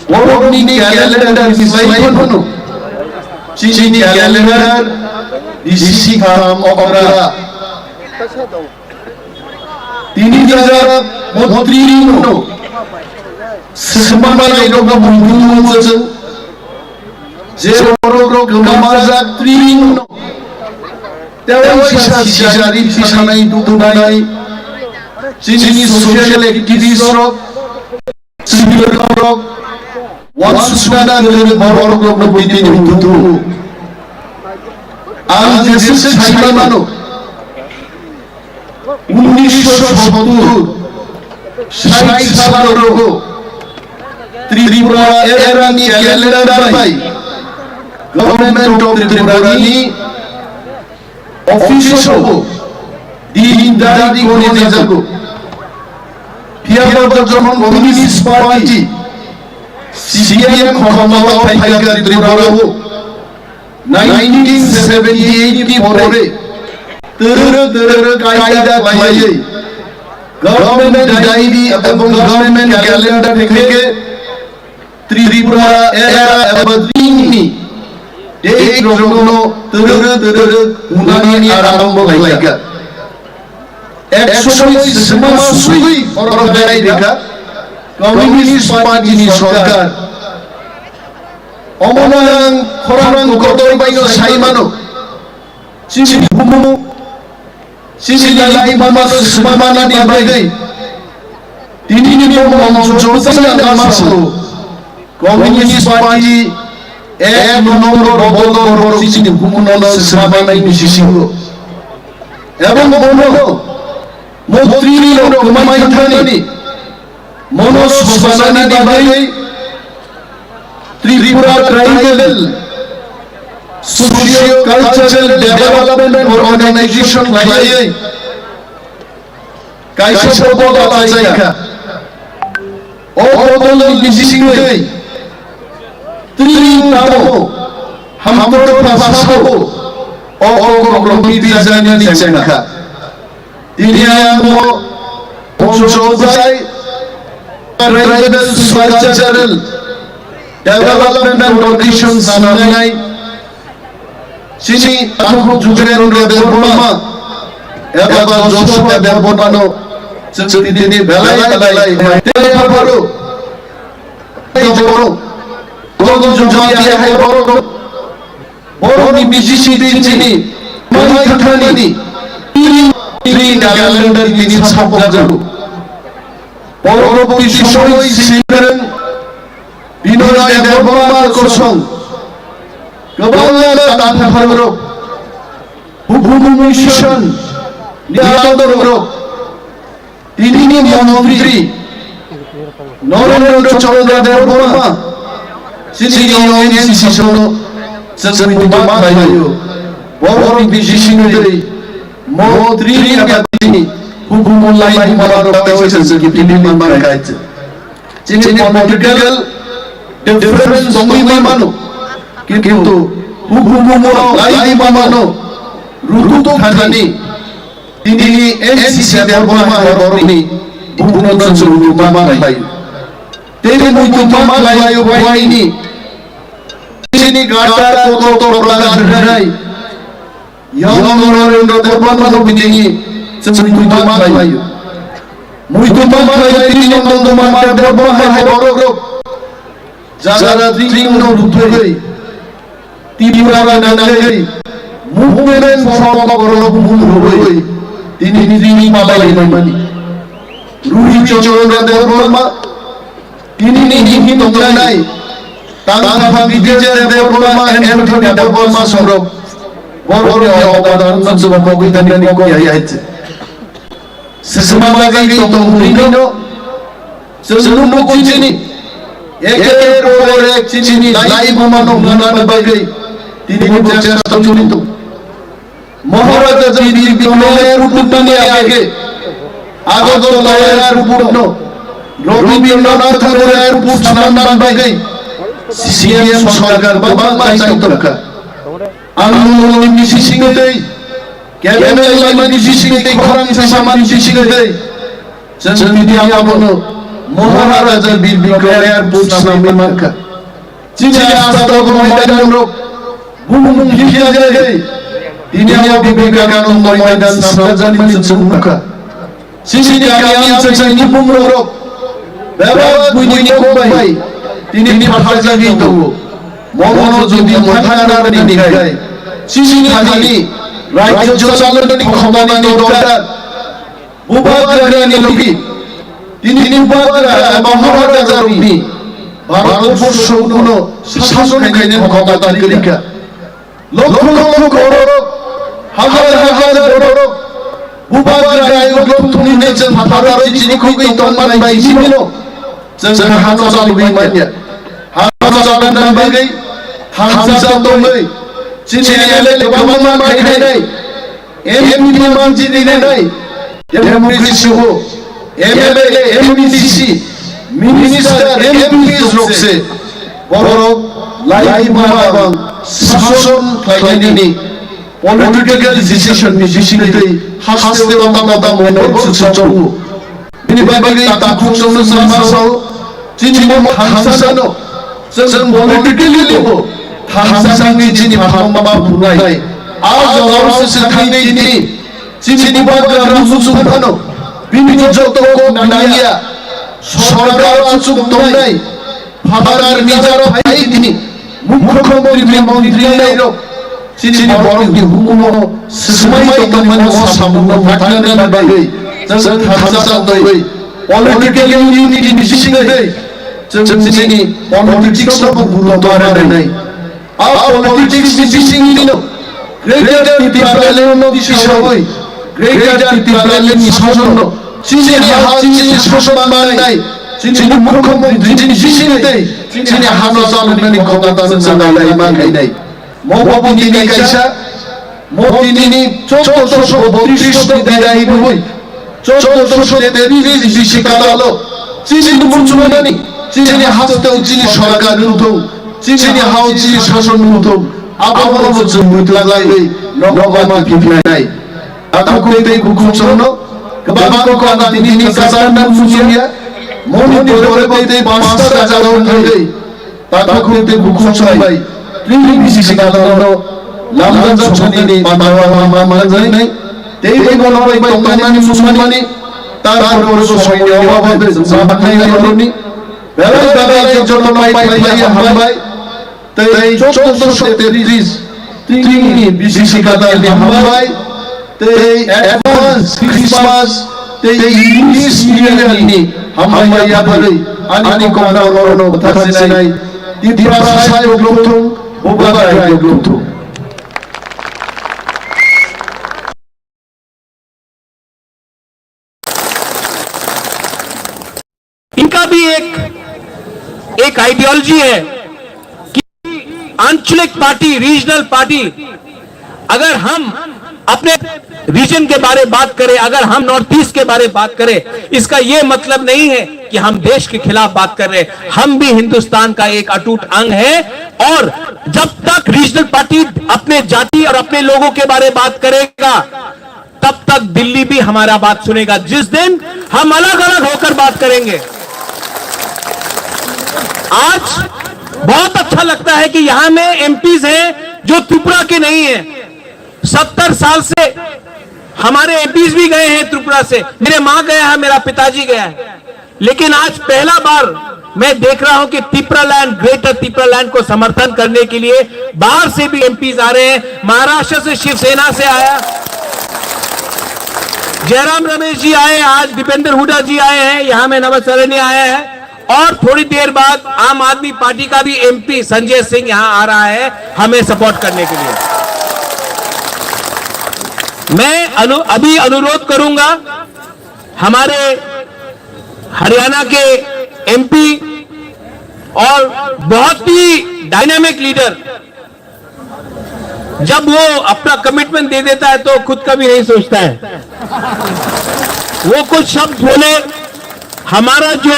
Borokni calendar ni slai phano chini calendar bisi kaham okra. Tini jara montri rino swmamai rok no mungkung chwng je borok rok kwmajak tri rino Tewaisa sijari tisanai tubunai chini social activist rok, civil rok, wansukna kwrwi borok rokno bini tubu. Ang jesa sai mano, unnish sottur sait salo Tripura era ni calendar bai Government of Tripura ni office o din dari kori jago. Phiya bo jokhon Communist Party, C P M khomota o phaikha Tripura o nineteen seventy eight ni pore, toro toro kaida khlaiwi Government Diary ebong Government Calendar theke Tripura era eba dini date rokno toro toro hunani arombo khlaikha. Ek somoi sima sui oro berai rikha Communist Party ni sorkar. Omo nang khorang kotor bai no sai mano. Chini bumu, chini lai mama sima mana ni bagwi. Tini ni bumu mong jong sai na masu. Communist Party ek number bodol borok chini bumu no sima mana ni sisingo. Ebong bono montri ni rok kumai thani mono sosanani bagwi Tripura Tribal Socio Cultural Development Organization khlaiwi kaisa bodol achaikha. O bodol ni bisingtwi twi tamo hamto phasao o kokrokno bijani chengkha. Tini ang bo Ponchobjai Tribal Cultural Development Conditions sanai chini Tangkhul Jugendra Debbarma eba Joshua Debbarma no chwng tini belai belai tei pharo tei joro Tangkhul Jugendra hai borok Borokni B C C tei chini mai khatani tini tini calendar tini sabok jago. Borok tini somoi singreng Binoy Debbarma kosong kwbangma tangpharo Bumu Mission ni adorok Tinini montri Narendra Chandra Debbarma, chini N C C sono chwng tuma khlaio. Borokni bisingtwi montri ni kapatini hukumu lai humarok tei chwng kipini manman khaija. Chini political difference tongwi mano, kintu hukumu lai mano rutuk thani Tini N C C Debbarma hai borokni bubuno chwng muitu ma khlai. Tei muitu ma khlai o buini chini gata kotor kotor laga hwnai. Yang Narendra Debbarma no bini chwng muitu ma khlai. Muitu ma khlai tini Nandamohan Debbarma hai borok. Jara tring no rutoi, Tripura ni nangwi, movement from Korokbum rutoi, tini tring palai mani. Ruhi Chandra Debbarma, tini ni hini tongnai, Tangkham Vijay Debbarma, Anthony Debbarma sorok, borok ni obodan no chwng pogwi tani kok ya ya. Sesma bagwi tongmung no chwng nukgo chini. Eke pore chini lai buma no hwnani bagwi tini bo chesta choli tong. Maharaja Jagdir Bikrama Airport ni age Agartala Airport no Rabindranath Tagore Airport sanani bagwi C M sorkar bangma chai tongkha. Ang nini bisingtwi, K M L laimani bisingtwi, khorang sasamani bisingtwi, chwng tini ang abono Maharaja Bir Bikram Airport swnamwi mankha. Chini astago maidan rok bumung phikjagwi, tini ang Vivekananda maidan swnamjakmani chwng nukha. Chini kami ang chini bumung rok bebak buini kok bai tini phatharjagwi tongo. Mono jodi mwthang narwknani hwnkhe chini thani Rajyo chalonani khomani dorkar. Bubagrani logi. Tini Bubagra eba Maharajarokni Bharatborshono sason khainani khomata kwrwikha. Lokho lokho borok, hajar hajar borok, Bubagra ayuk lokthumni nijwng phataro chini khogwi tongmani bai simino. Chwng hano chalwi manya. Hano chalwi bagwi hamsa tongwi chini M L A kwbangma khainai. M P manjini nai, democracy o, M L A, M D C, minister, M Ps rok se, borok lai mabang sason khlainani political decision ni bisingtwi haste o tamo tamo hwnwi chukchuk chongo. Bini bagwi takhuk chwngno chwng sao, chini bo thangsano, chwng politically bo thangsani chini phatma phunai. A jora se se thangwi tini chini Bubagra muchung phano, bini joto kok nangya, sorkar achuk tongnai, phatar nijaro phai tini, mukhyamantri, montri nairok, chini borokni hukumo swmai tongmani o samungno phatnani bagwi chwng thansa tongwi political unity ni bisingtwi chwng chini politics no bo guruto rwnai. A politics ni bisingtwino Greater Tipraland no tisogwi Greater Tipraland ni sasonno chini ha chini sason mannai chini mukhyamantri chini bisingtwi chini hano chaloknani khomata no chwng nai ma khainai. Mo bo tini kaisa, mo tini chauddosho bottrish ni dai rwi, chauddosho tetris bisi kadalo, chini muchungmani, chini hasteo chini sorkar wngthung, chini hao chini sason wngthung, abono bo chwng mwtla laiwi nokma kipnai. Takhuk tei bukhuk chwngno kwbang kok ang tini kwchangna muchungya, moni borok tei pasta jagao thangwi. Takhuk tei bukhuk chwng bai tini bisi kadalo lamjak songni pandawa lama manjaknai. Tei bono bai tongmani muchungmani, tarpor soini obabe chwng baknai boroni. Belai belai joto bai phailaiya hambai. Tei chauddosho tetris tini bisi kadalni hambai. Tei advance Christmas tei English New Year ni hambai yaphari ani kokno norokno bwthar sinai Tiprasa ayuk lokthung, Bubagra ayuk lokthung. इनका भी एक, एक आइडियोलॉजी है कि आंचलिक party, regional party, अगर हम अपने रीजन के बारे बात करें, अगर हम नॉर्थ ईस्ट के बारे बात करें, इसका ये मतलब नहीं है कि हम देश के खिलाफ बात कर रहे हैं। हम भी हिंदुस्तान का एक अटूट अंग है, और जब तक रीजनल पार्टी अपने जाति और अपने लोगों के बारे बात करेगा, तब तक दिल्ली भी हमारा बात सुनेगा। जिस दिन हम अलग-अलग होकर बात करेंगे। आज बहुत अच्छा लगता है कि यहाँ में एमपीज हैं जो त्रिपुरा के नहीं हैं। सत्तर साल से हमारे एमपीज भी गए हैं त्रिपुरा से। मेरे माँ गया है, मेरा पिताजी गया है। लेकिन आज पहला बार मैं देख रहा हूं कि तिप्रालैंड, ग्रेटर तिप्रालैंड को समर्थन करने के लिए बाहर से भी एमपीज आ रहे हैं। महाराष्ट्र से शिवसेना से आया, जयराम रमेश जी आए, आज दीपेंद्र हुड्डा जी आए हैं, यहां में नमस्सरण्य आया है, और थोड़ी देर बाद आम आदमी पार्टी का भी एमपी संजय सिंह यहां आ रहा है हमें सपोर्ट करने के लिए। मैं अनु-, अभी अनुरोध करूंगा हमारे हरियाणा के एमपी और बहुत ही डायनामिक लीडर, जब वो अपना कमिटमेंट दे देता है तो खुद का भी नहीं सोचता है। वो कुछ शब्द बोले, हमारा जो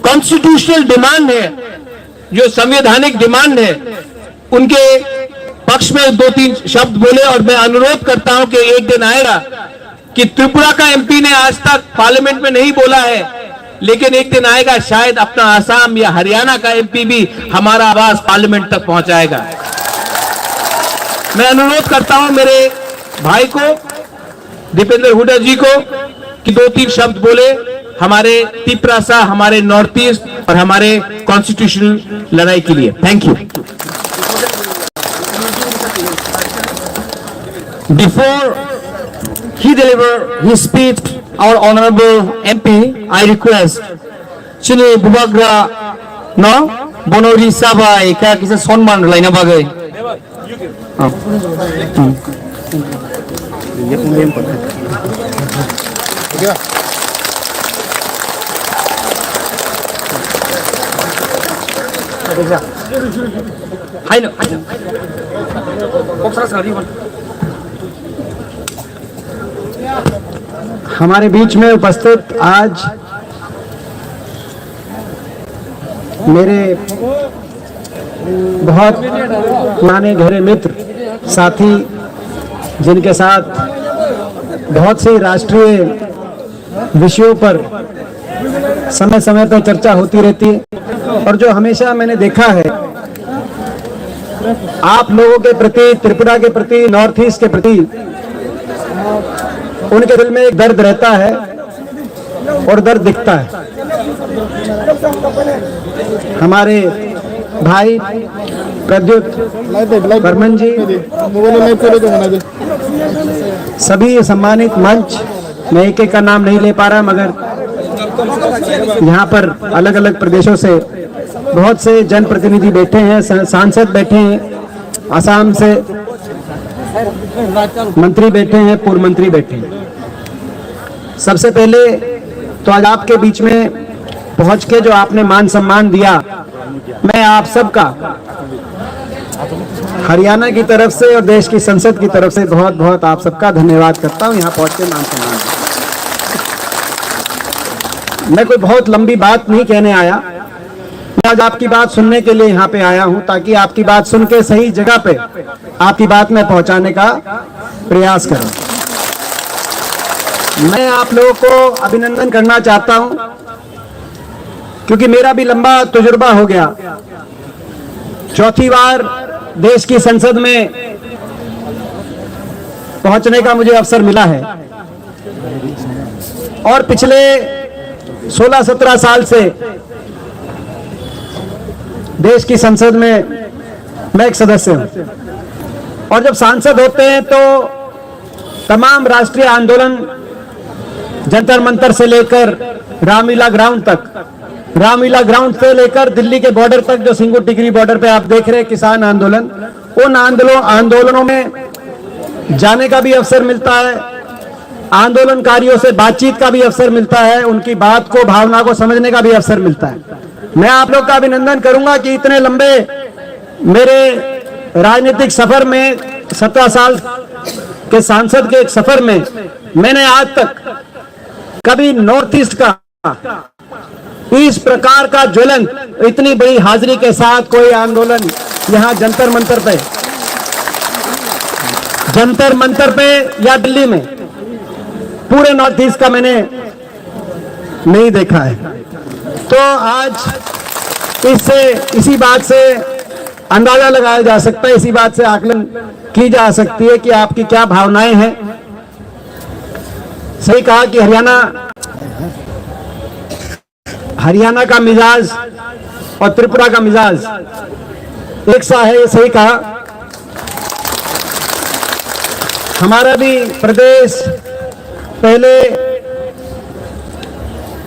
कॉन्स्टिट्यूशनल डिमांड है, जो संवैधानिक डिमांड है, उनके पक्ष में दो तीन शब्द बोले। और मैं अनुरोध करता हूं कि एक दिन आएगा कि त्रिपुरा का एमपी ने आज तक पार्लियामेंट में नहीं बोला है, लेकिन एक दिन आएगा, शायद अपना आसाम या हरियाणा का एमपी भी हमारा आवाज पार्लियामेंट तक पहुंचाएगा। मैं अनुरोध करता हूं मेरे भाई को, दीपेंद्र हुड्डा जी को, कि दो तीन शब्द बोले हमारे तिप्रासा, हमारे नॉर्थ ईस्ट और हमारे कॉन्स्टिट्यूशनल लड़ाई के लिए। Thank you. Before he deliver his speech, our honorable M P, I request chini bubagra no bono risa bai kha kisa sonman rwlaina bagwi. Oh. Hmm. Haino, haino. हमारे बीच में उपस्थित आज मेरे बहुत पुराने गहरे मित्र, साथी, जिनके साथ बहुत सी राष्ट्रीय विषयों पर समय समय पर चर्चा होती रहती है और जो हमेशा मैंने देखा है, आप लोगों के प्रति, त्रिपुरा के प्रति, नॉर्थ ईस्ट के प्रति उनके दिल में एक दर्द रहता है और दर्द दिखता है। हमारे भाई प्रद्युत बर्मन जी, सभी सम्मानित मंच, मैं एक एक का नाम नहीं ले पा रहा, मगर यहाँ पर अलग अलग प्रदेशों से बहुत से जनप्रतिनिधि बैठे हैं, सा-, सांसद बैठे हैं, आसाम से मंत्री बैठे हैं, पूर्व मंत्री बैठे हैं। सबसे पहले तो आज आपके बीच में पहुंच के जो आपने मान सम्मान दिया, मैं आप सबका हरियाणा की तरफ से और देश की संसद की तरफ से बहुत बहुत आप सबका धन्यवाद करता हूं। यहाँ पहुंच के मान सम्मान दिया। मैं कोई बहुत लंबी बात नहीं कहने आया, मैं आज आपकी बात सुनने के लिए यहाँ पे आया हूँ, ताकि आपकी बात सुन के सही जगह पे आपकी बात मैं पहुँचाने का प्रयास करूँ। मैं आप लोगों को अभिनंदन करना चाहता हूँ, क्योंकि मेरा भी लंबा तजुर्बा हो गया। चौथी बार देश की संसद में पहुंचने का मुझे अवसर मिला है और पिछले सोलह सत्रह साल से देश की संसद में मैं एक सदस्य हूं। और जब सांसद होते हैं तो तमाम राष्ट्रीय आंदोलन, जंतर मंतर से लेकर रामलीला ग्राउंड तक, रामलीला ग्राउंड से लेकर दिल्ली के बॉर्डर तक, जो सिंगू टिकरी बॉर्डर पे आप देख रहे हैं किसान आंदोलन, उन आंदोलन, आंदोलनों में जाने का भी अवसर मिलता है, आंदोलनकारियों से बातचीत का भी अवसर मिलता है, उनकी बात को, भावना को समझने का भी अवसर मिलता है। मैं आप लोग का अभिनंदन करूंगा कि इतने लंबे मेरे राजनीतिक सफर में, सत्रह साल के सांसद के एक सफर में, मैंने आज तक कभी नॉर्थ ईस्ट का इस प्रकार का ज्वलंत, इतनी बड़ी हाजिरी के साथ कोई आंदोलन यहाँ जंतर मंतर पे, जंतर मंतर पे या दिल्ली में, पूरे नॉर्थ ईस्ट का मैंने नहीं देखा है। तो आज इससे, इसी बात से अंदाजा लगाया जा सकता है, इसी बात से आकलन की जा सकती है कि आपकी क्या भावनाएं हैं। सही कहा कि हरियाणा, हरियाणा का मिजाज और त्रिपुरा का मिजाज एक सा है, ये सही कहा। हमारा भी प्रदेश पहले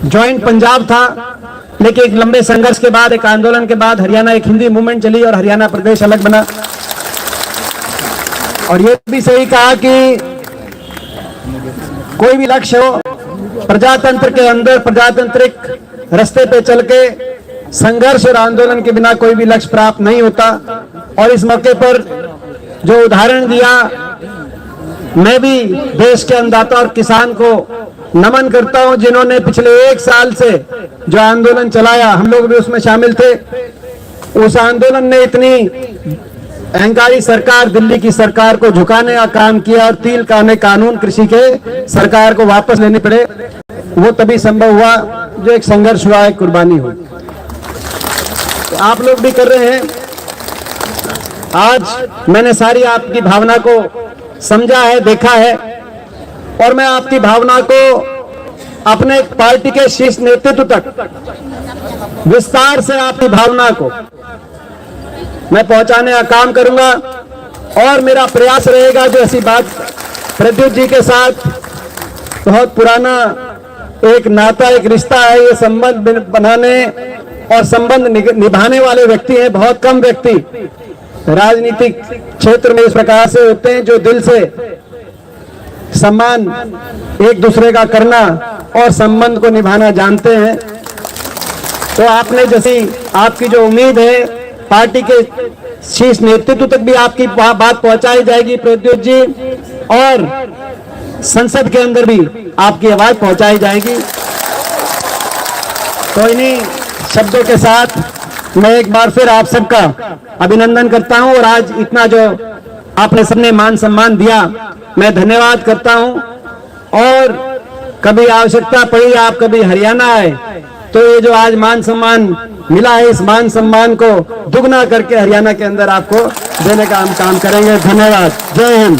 जॉइंट पंजाब था, लेकिन एक लंबे संघर्ष के बाद, एक आंदोलन के बाद हरियाणा एक हिंदी मूवमेंट चली और हरियाणा प्रदेश अलग बना। और ये भी सही कहा कि कोई भी लक्ष्य हो, प्रजातंत्र के अंदर प्रजातांत्रिक रास्ते पे चल के संघर्ष और आंदोलन के बिना कोई भी लक्ष्य प्राप्त नहीं होता। और इस मौके पर जो उदाहरण दिया, मैं भी देश के अन्नदाता और किसान को नमन करता हूं, जिन्होंने पिछले एक साल से जो आंदोलन चलाया, हम लोग भी उसमें शामिल थे। उस आंदोलन ने इतनी अहंकारी सरकार, दिल्ली की सरकार को झुकाने का काम किया और तीन कानून कृषि के सरकार को वापस लेने पड़े। वो तभी संभव हुआ जो एक संघर्ष हुआ, एक कुर्बानी हुई। तो आप लोग भी कर रहे हैं। आज मैंने सारी आपकी भावना को समझा है, देखा है, और मैं आपकी भावना को अपने पार्टी के शीर्ष नेतृत्व तक विस्तार से आपकी भावना को मैं पहुंचाने का काम करूंगा। और मेरा प्रयास रहेगा जो ऐसी बात, प्रद्युत जी के साथ बहुत पुराना एक नाता, एक रिश्ता है, ये संबंध बन-, बनाने और संबंध निग-, निभाने वाले व्यक्ति हैं, बहुत कम व्यक्ति राजनीतिक क्षेत्र में इस प्रकार से होते हैं जो दिल से सम्मान, एक दूसरे का करना और संबंध को निभाना जानते हैं। तो आपने जैसी, आपकी जो उम्मीद है, पार्टी के शीर्ष नेतृत्व तक भी आपकी बा-, बात पहुंचाई जाएगी प्रद्युत जी, और संसद के अंदर भी आपकी आवाज पहुंचाई जाएगी। तो इन्हीं शब्दों के साथ मैं एक बार फिर आप सबका अभिनंदन करता हूं, और आज इतना जो आपने सबने मान सम्मान दिया, मैं धन्यवाद करता हूं। और कभी आवश्यकता पड़ी, आप कभी हरियाणा आए, तो ये जो आज मान सम्मान मिला है, इस मान सम्मान को दुगना करके हरियाणा के अंदर आपको देने का हम काम करेंगे। धन्यवाद। जय Hind.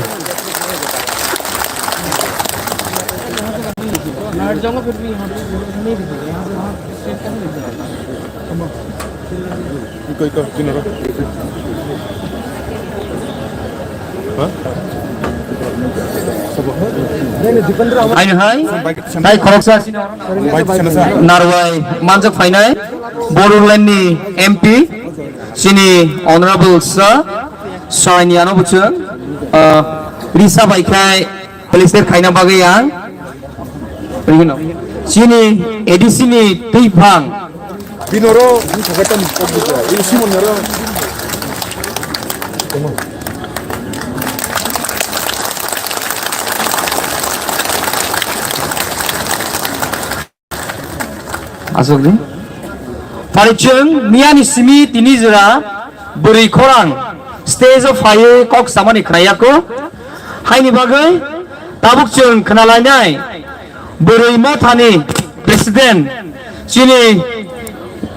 Aini hai, tai khoroksa narwai manjak phainai, Bororland ni M P, chini Honorable Sir, Saini ano buchung, ah, risa bai khai, Felicitate khaina bagwi ang chini A D C ni twi phang. Binoro, ini Simon noro. Aswk di. Pari chwng miyani simi tini jora bwrwi khorang stage o phaiwi kok samani khnai ya kho. Haini bagwi tabuk chwng khna lainai bwrwi mothani president chini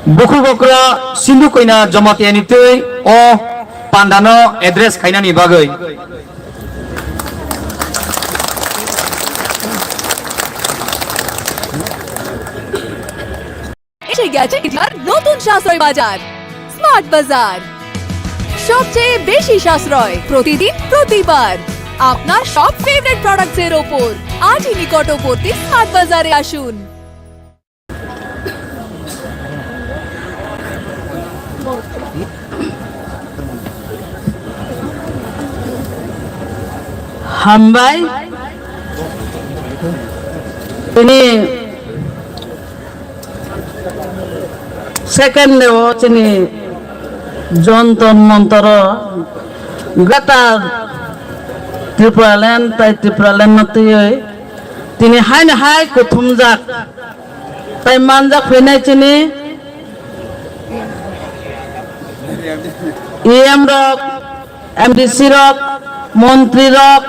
bukhuk okra Sindhu Koina Jamatia ni twi o panda no address khainani bagwi. এসে গেছে এবার নতুন সাশ্রয় বাজার, স্মার্ট বাজার। সবচেয়ে বেশি সাশ্রয় প্রতিদিন, প্রতিবার আপনার সব ফেভারিট প্রোডাক্টসের ওপর। আজই নিকটবর্তী স্মার্ট বাজারে আসুন। Hambai. Ini second o chini Jantar Mantar o Greater Tipraland tai Tipraland no twiwi tini haino hai kuthumjak. Tai manjak phainai chini E M rok, M D C rok, montri rok,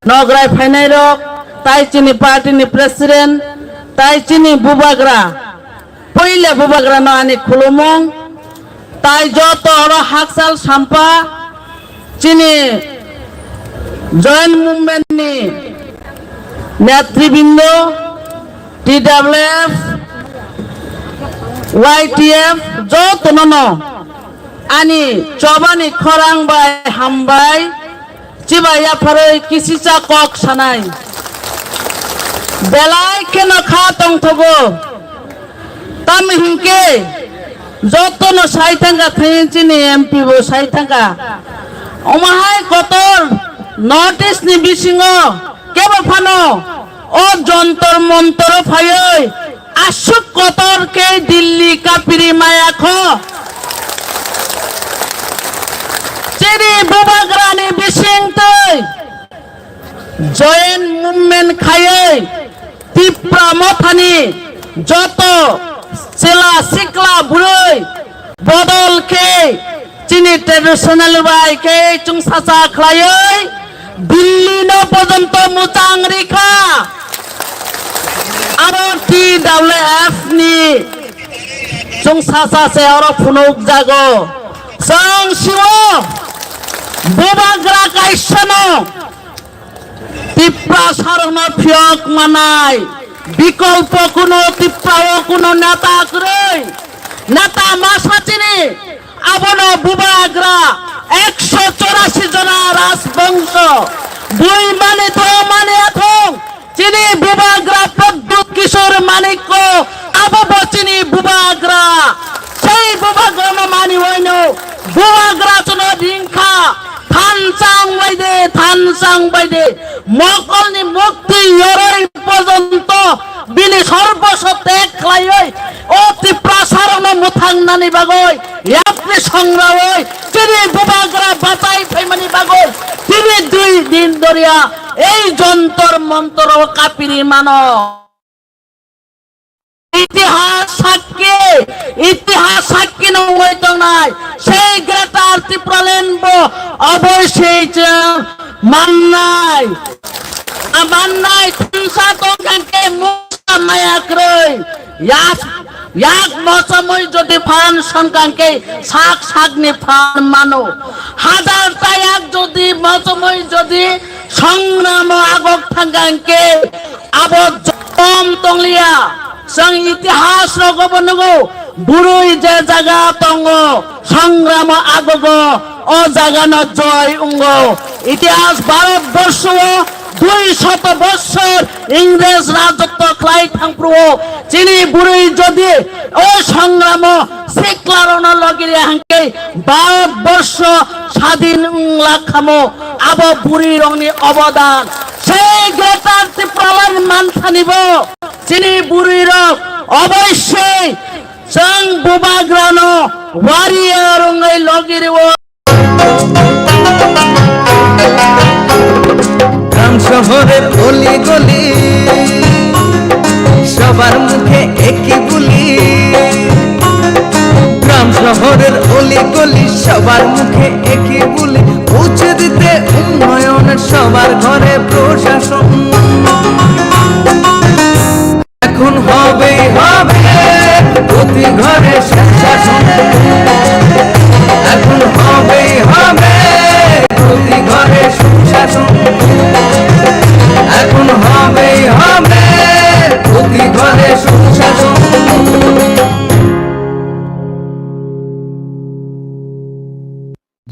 nograi phainai rok, tai chini party ni president, tai chini bubagra, puila bubagra no ani khulumung, tai joto oro hakchal sampa, chini joint movement ni netribindo, T W F, Y T F, jotono no ani chobani khorang bai hambai, chibai yapharwi kisicha kok sanai. Belai kheno kha tongthogo. Tamo hinkhe jotono sai thangkha, thai chini M P bo sai thangkha. Omo hai kotor North East ni bisingo kebo phano o Jantar Mantar o phaiwi aswk kotor khe Delhi kapiri maya kho. Chini bubagra ni bising twi joint movement khaiwi Tipra Mothani joto chela sikla bwrwi bodol khe chini traditional bai khe chwngsacha khlaiwi Delhi no porjonto mwchang rikha. Abo T W F ni chwngsacha se oro phunuk jago. Chwng siwo bubagra kaisa no Tiprasa rokno phiyok manai, bikolpo kuno Tipra o kuno neta kwrwi, neta masa chini, abono bubagra Ekso chorasi jona rajbongso bui mani to mani athong, chini bubagra Pradyut Kishore Manikya, abo bo chini bubagra. Sei bubagra no mani waino bubagra chono ringkha, thansa wngbai de, thansa wngbai de, mokolni mukti yoroi porjonto bini sorboso teg khlaiwi o Tiprasarokno mwthangnani bagwi yapri songrawi chini bubagra bachai phaimani bagwi tini dui din doriya ei Jantar Mantar o kapiri mano. Itihas sakki, itihas sakki nungwi tongnai sei Greater Tipraland bo oboisoi chwng mannai. Mannai thansa tongkha khe mungsa maya kwrwi. Yak, yak mochomwi jodi phan songkha khe sak sakni phan mano. Hajar ta yak jodi mochomwi jodi songramo agok thangkha khe abo jom tongliya. Chwng itihas rogo bo nugo, bwrwi je jaga tongo, songramo agogo, o jagano joy wngo. Itihas Bharat borsho o dui shoto bossor Ingrej rajotto khlai thangphuru o chini bwrwi jodi o songramo siklarokno logi rya hwnkhe Bharat borsho sadin wngla khamo. Abo bwrwirokni obodan. Sei Greater Tipraland manthani bo chini bwrwirok oboisoi chwng bubagrano warrior wngwi logi rwo. গ্রাম শহরের অলি গলি, সবার মুখে একই বুলি। গ্রাম শহরের অলি গলি, সবার মুখে একই বুলি। পৌঁছে দিতে উন্নয়নের সবার ঘরে প্রশাসন। এখন হবেই হবে প্রতি ঘরে সুশাসন। এখন হবেই হবে প্রতি ঘরে সুশাসন। এখন হবেই হবে প্রতি ঘরে সুশাসন।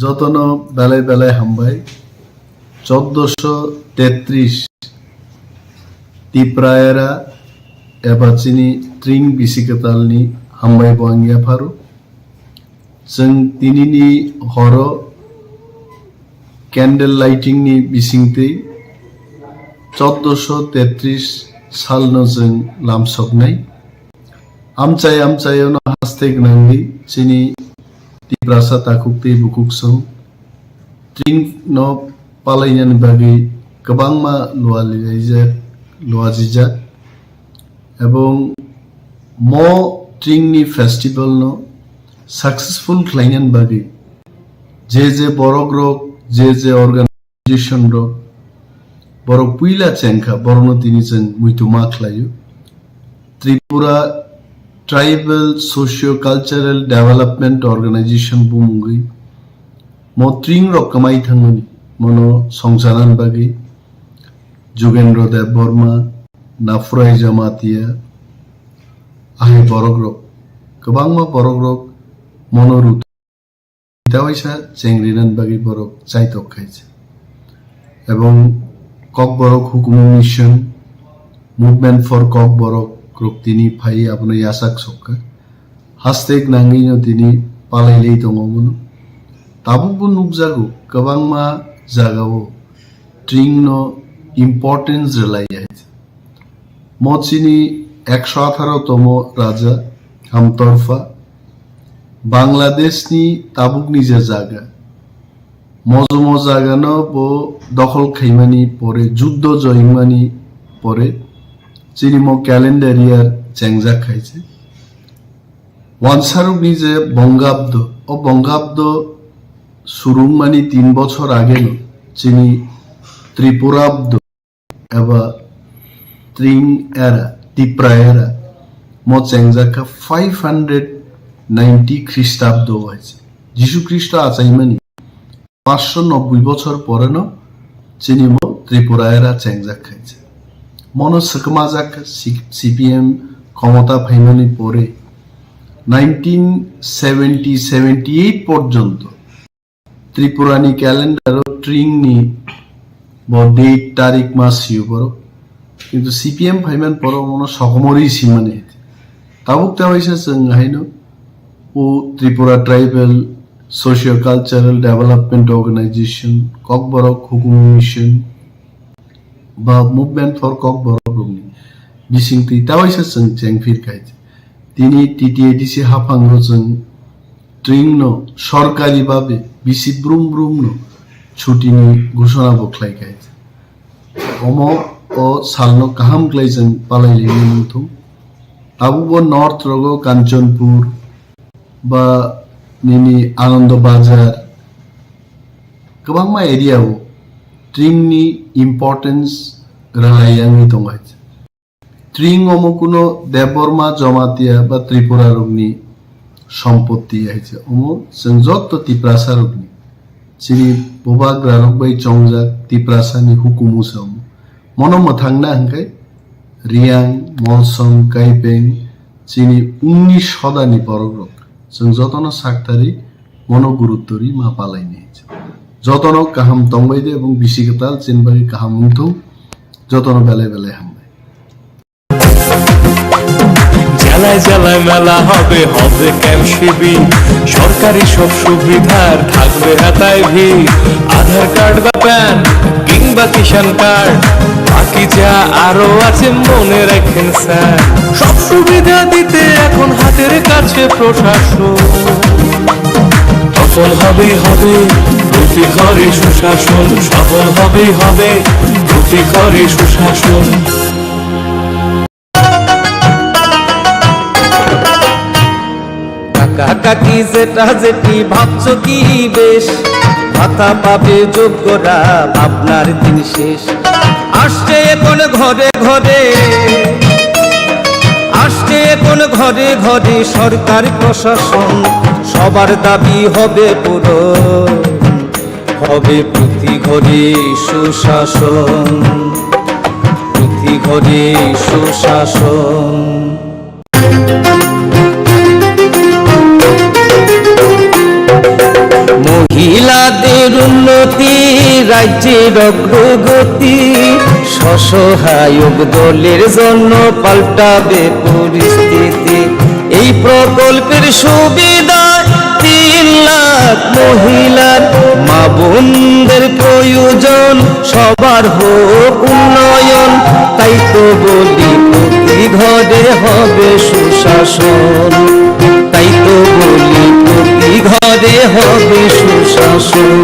Jotono belai belai hambai. Choddoso tetris Tipraera eba chini Tring bisi kwtalni hambai bo ang yapharo. Chwng tinini horo candle lighting ni bisingtwi choddoso tetris salno chwng lamsoknai. Amchai amchaiono haste gwnangwi chini Tiprasa takhuk tei bukuksong Tring no palainani bagwi kwbangma lualilaijak, luajijak, ebong mo Tring ni festival no successful khlainani bagwi je je borok rok, je je organ Musician rok, borok puila chengkha, borokno tini chwng muitu ma khlaio. Tripura Tribal Socio Cultural Development Organization bumungwi mo Tring rok kwmai thangmani, mono songchanani bagwi Jugendra Debbarma, Naphurai Jamatia, ahai borok rok, kwbangma borok rok mono rutu. Tei waisa chengrinani bagwi borok chaitok khai se. Ebong Kokborok Hukumu Mission, Movement for Kokborok rok tini phai abono yachak sokha. Haste nangwino tini palailai tongo bono. Tabukbo nukjago kwbangma jagao Tring no importance rwlai hai. Mo chini ekso atharo tomo raja Hamtorpha, Bangladeshni tabukni je jaga, mojomo jagano bo dokhol khaimani pore, juddo joyingmani pore, chini mo calendar year chengjak khaise. Wansarokni je Bongabdo, o Bongabdo surungmani tin bochor ageno chini Tripurabdo eba Tring era, Tipra era, mo chengjak kha five hundred ninety Khristabdo hai se. Jisu Khristo achaimani paanch sho nobboi bochor poreno chini mo Tripura era chengjak khai se. Mono swkmajak kha C-, C P M khomota phaimani pore nineteen seventy, seventy-eight porjonto Tripura ni calendar o tring ni bo date tarik ma sio borok. Kintu C P M phaiman poro mono sokomori simani hete. Tabuk ta waisa chwng haino o Tripura Tribal Socio Cultural Development Organization, Kokborok Hukumu Mission, ba Movement for Kokborok rokni bising twi ta waisa chwng chengphir khai. Tini T T A D C haphango chwng tring no sorkari babe bisi brum brum no chuti ni ghoshona bo khlai khai. Omo o salno kaham khlai chwng palai lini muthung. Tabukbo North rogo Kanchanpur ba nini Anando Bazar kwbangma area o tring ni importance rwlai yangwi tongo hai. Tring omo kuno Debbarma, Jamatia ba Tripura rokni sompotti hai se. Omo chwng jotto Tiprasa rokni, chini bubagra rok bai chongjak Tiprasa ni hukumu se omo. Mono mwthangna hwnkhe Riang, Molsom, Kaipeng, chini ungni soda ni borok rok. Chwng jotono saktari mono gurutto ri ma palai ni. Jotono kaham tongbai de ebong bisi kwtal chini bagwi kaham wngthung. Jotono belai belai hambai. জেলায় জেলায় মেলা হবে, হবে ক্যাম্প শিবির। সরকারি সব সুবিধার থাকবে হাতায় ভিড়। আধার কার্ড বা প্যান কিংবা কিষাণ কার্ড, বাকি যা আরো আছে মনে রাখেন স্যার। সব সুবিধা দিতে এখন হাতের কাছে প্রশাসন। সফল হবে, হবে প্রতি ঘরে সুশাসন। সফল হবে, হবে প্রতি ঘরে সুশাসন। কাকা কাকি জেঠা জেঠি ভাবছো কি বেশ, ভাতা পাবে যোগ্যরা, আপনার দিন শেষ। আসছে এখন ঘরে ঘরে, আসছে এখন ঘরে ঘরে সরকার প্রশাসন, সবার দাবি হবে পূরণ। হবে প্রতি ঘরে সুশাসন, প্রতি ঘরে সুশাসন। মহিলাদের উন্নতি, রাজ্যের অগ্রগতি, স্বসহায়ক দলের জন্য পাল্টাবে পরিস্থিতি। এই প্রকল্পের সুবিধায় তিন লাখ মহিলার, মা বোনদের প্রয়োজন, সবার হোক উন্নয়ন। তাই তো বলি প্রতি ঘরে হবে সুশাসন, তাই তো বলি প্রতি ঘরে হবে সুশাসন।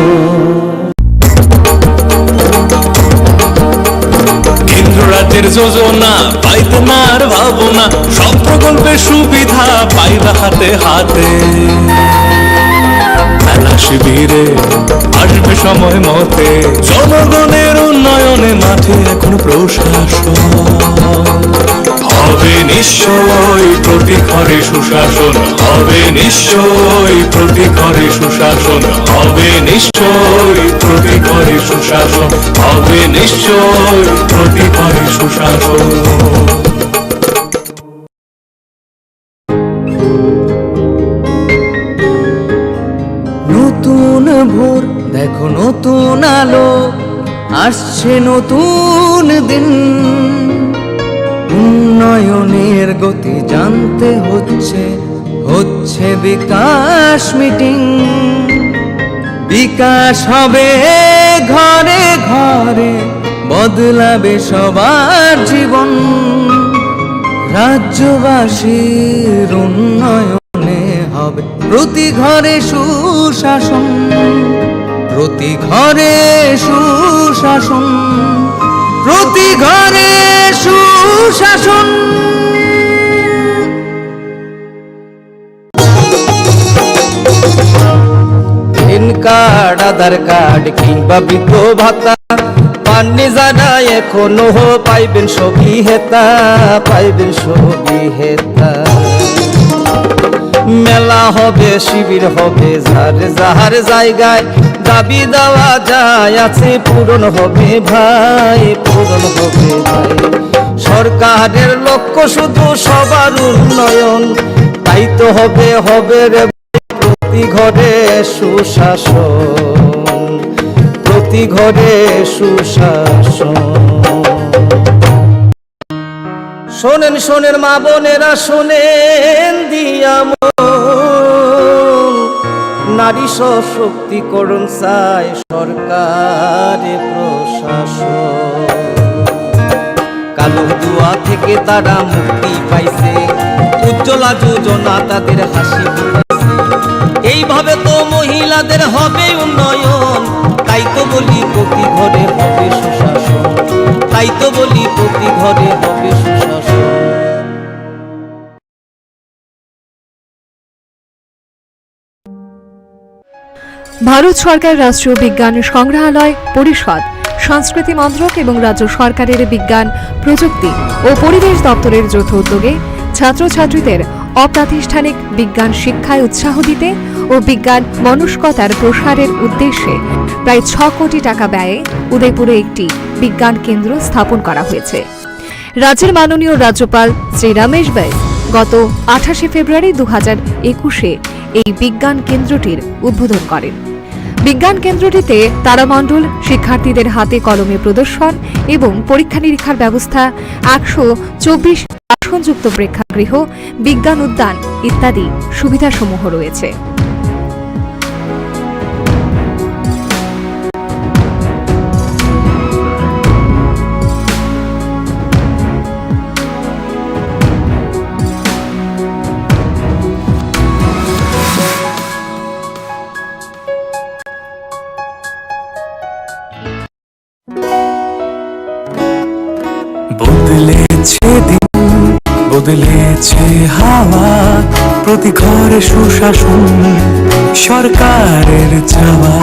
কেন্দ্র রাজ্যের যোজনা পাইতে না আর ভাবনা, সব প্রকল্পের সুবিধা পাইবা হাতে হাতে। মেলা শিবিরে আসবে সময় মতে, জনগণের উন্নয়নে মাঠে এখন প্রশাসন। হবে নিশ্চয় প্রতি ঘরে সুশাসন, হবে নিশ্চয় প্রতি ঘরে সুশাসন, হবে নিশ্চয় প্রতি ঘরে সুশাসন, হবে নিশ্চয় প্রতি ঘরে সুশাসন। নতুন ভোর, দেখো নতুন আলো, আসছে নতুন দিন। উন্নয়নের গতি জানতে হচ্ছে, হচ্ছে বিকাশ মিটিং। বিকাশ হবে ঘরে ঘরে, বদলাবে সবার জীবন। রাজ্যবাসীর উন্নয়নে হবে প্রতি ঘরে সুশাসন, প্রতি ঘরে সুশাসন, প্রতি ঘরে সুশাসন। প্যান কার্ড, আধার কার্ড কিংবা বৃদ্ধ ভাতা পাননি যারা এখনো, পাইবেন সবই হেতা, পাইবেন সবই হেতা। মেলা হবে, শিবির হবে, যার যার জায়গায় দাবি দেওয়া যায় আছে, পূরণ হবে ভাই, পূরণ হবে ভাই। সরকারের লক্ষ্য শুধু সবার উন্নয়ন, তাই তো হবে, হবে রে ঘরে সুশাসন, প্রতি ঘরে সুশাসন। শোনেন, শোনেন মা বোনেরা, শোনেন দিয়া মন, নারী সশক্তিকরণ চায় সরকারে প্রশাসন। কালো ধোঁয়া থেকে তারা মুক্তি পাইছে, উজ্জ্বলা যোজনা তাদের হাসি ফুটাইছে। এইভাবে তো মহিলাদের হবে উন্নয়ন, তাই তো বলি প্রতি ঘরে হবে সুশাসন, তাই তো বলি প্রতি ঘরে হবে সুশাসন। ভারত সরকার রাষ্ট্রীয় বিজ্ঞান সংগ্রহালয় পরিষদ, সংস্কৃতি মন্ত্রক এবং রাজ্য সরকারের বিজ্ঞান, প্রযুক্তি ও পরিবেশ দপ্তরের যৌথ উদ্যোগে ছাত্রছাত্রীদের অপ্রাতিষ্ঠানিক বিজ্ঞান শিক্ষায় উৎসাহ দিতে ও বিজ্ঞান মনস্কতার প্রসারের উদ্দেশ্যে প্রায় ছ কোটি টাকা ব্যয়ে উদয়পুরে একটি বিজ্ঞান কেন্দ্র স্থাপন করা হয়েছে। রাজ্যের মাননীয় রাজ্যপাল শ্রী রমেশ বাইস গত আঠাশে ফেব্রুয়ারি দু হাজার একুশে এই বিজ্ঞান কেন্দ্রটির উদ্বোধন করেন। বিজ্ঞান কেন্দ্রটিতে তারামণ্ডল শিক্ষার্থীদের হাতে কলমে প্রদর্শন এবং পরীক্ষা নিরীক্ষার ব্যবস্থা, একশো চব্বিশ আসনযুক্ত প্রেক্ষাগৃহ, বিজ্ঞান উদ্যান ইত্যাদি সুবিধাসমূহ রয়েছে। বদলেছে দিন, বদলেছে হাওয়া, প্রতি ঘরে সুশাসন, সরকারের চাওয়া।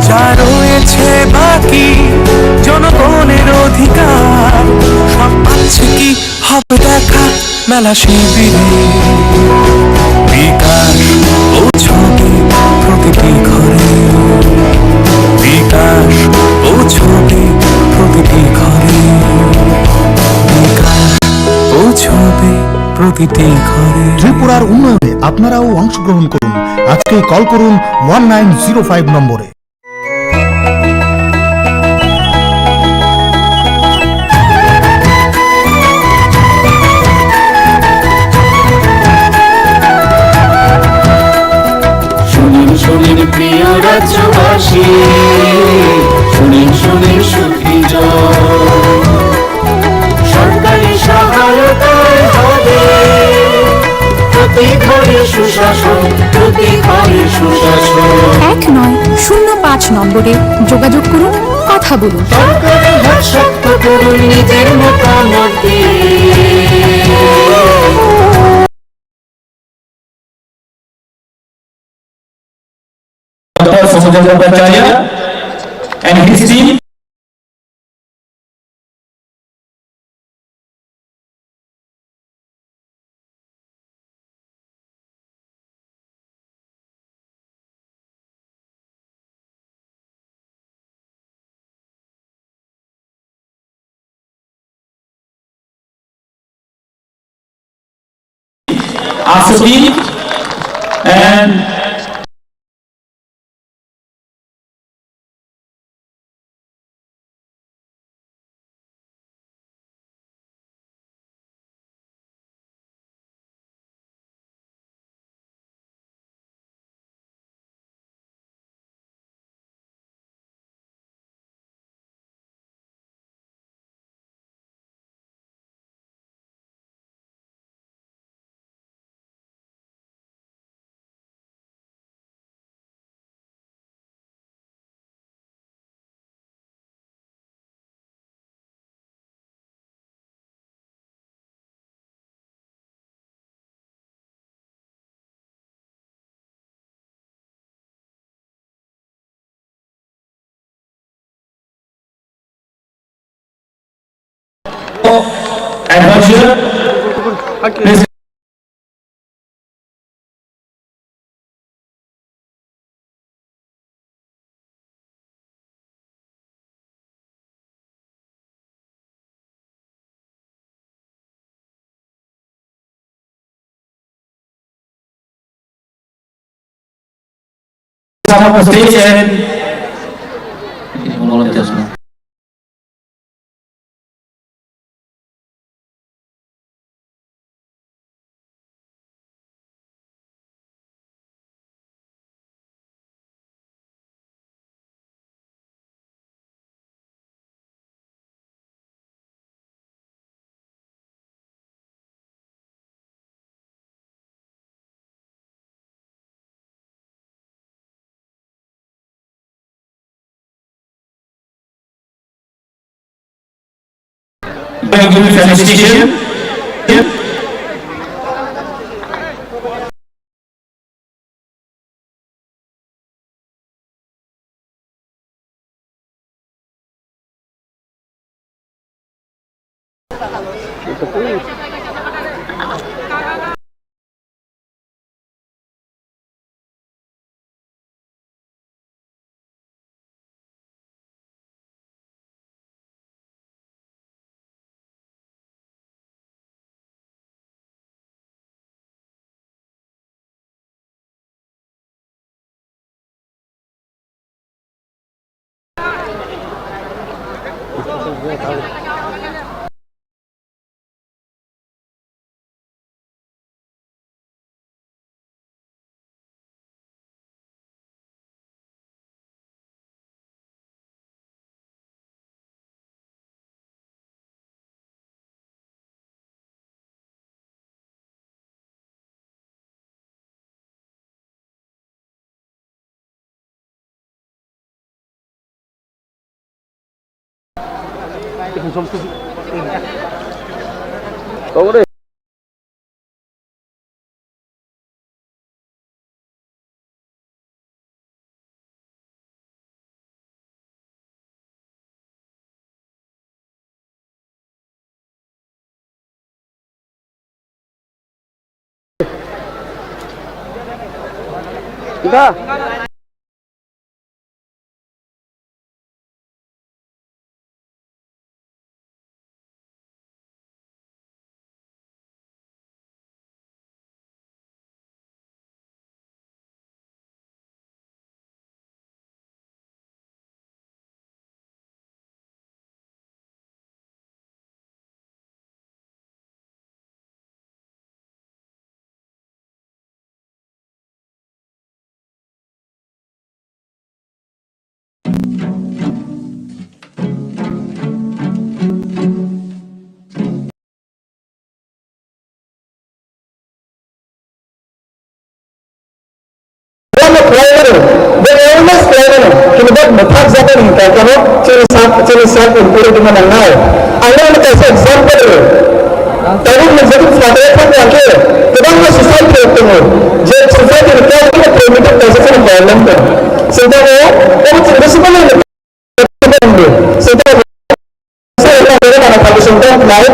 যা রয়েছে বাকি, জনগণের অধিকার, সব আছে কি হবে দেখা মেলা শিবিরে। বিকাশ পৌঁছবে প্রতিটি ঘরে, বিকাশ পৌঁছবে প্রতিটি ঘরে, বিকাশ পৌঁছবে প্রতিটি ঘরে। ত্রিপুরার উন্নয়নে আপনারাও অংশগ্রহণ করুন। আজকেই কল করুন ওয়ান নাইন জিরো ফাইভ নম্বরে। শুনুন, শুনুন প্রিয় রাজ্যবাসী, শুনুন, শুনুন সুখী জন। সরকারি সহায়তায় হবে প্রতি ঘরে সুশাসন, প্রতি ঘরে সুশাসন। এক নয় শূন্য পাঁচ নম্বরে যোগাযোগ করুন, কথা বলুন। সরকারের হাত শক্ত করুন, নিজের মতামত দিন। Doctor Sumit Bhattacharya and his team. Asadi and Advisor, please. Some of the stage and volunteers. Thank you, felicitation. Bono khlai mano, bo awareness khlai mano, kintu bo mwthak jagani hwnkha khe bo chini sak, chini sak improvement nangnai. Ang nini kaisa example rw. Tabuk nwng jodi phataro thang ya khe kwbangma society rok tongo, je society ni kok no primitive kaisa chini problem tongo. Singkha o, obo chini bisi mano. Singkha o, singkha o, singkha o, singkha o,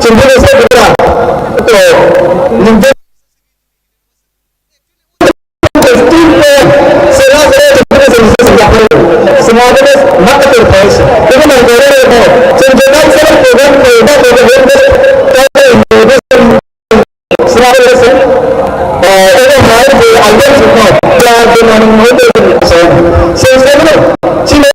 Chwng khe se bwkha to ningkhe fifteen point sera sera chwng khe se se se japai. Swngo abo ma khe phai se. Abo nang gore re mo. Chwng je cultural program khe ba ko ko ko ta ko ko swngo se. Eh, abo hai je album se ko. Ya de nang mo de se. Se se no. Chini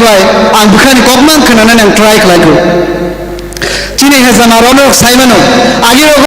Bai, ang bwkhani kokmang khwnanani ang try khlaikho. Chini hezana rok sai mano. Agi rok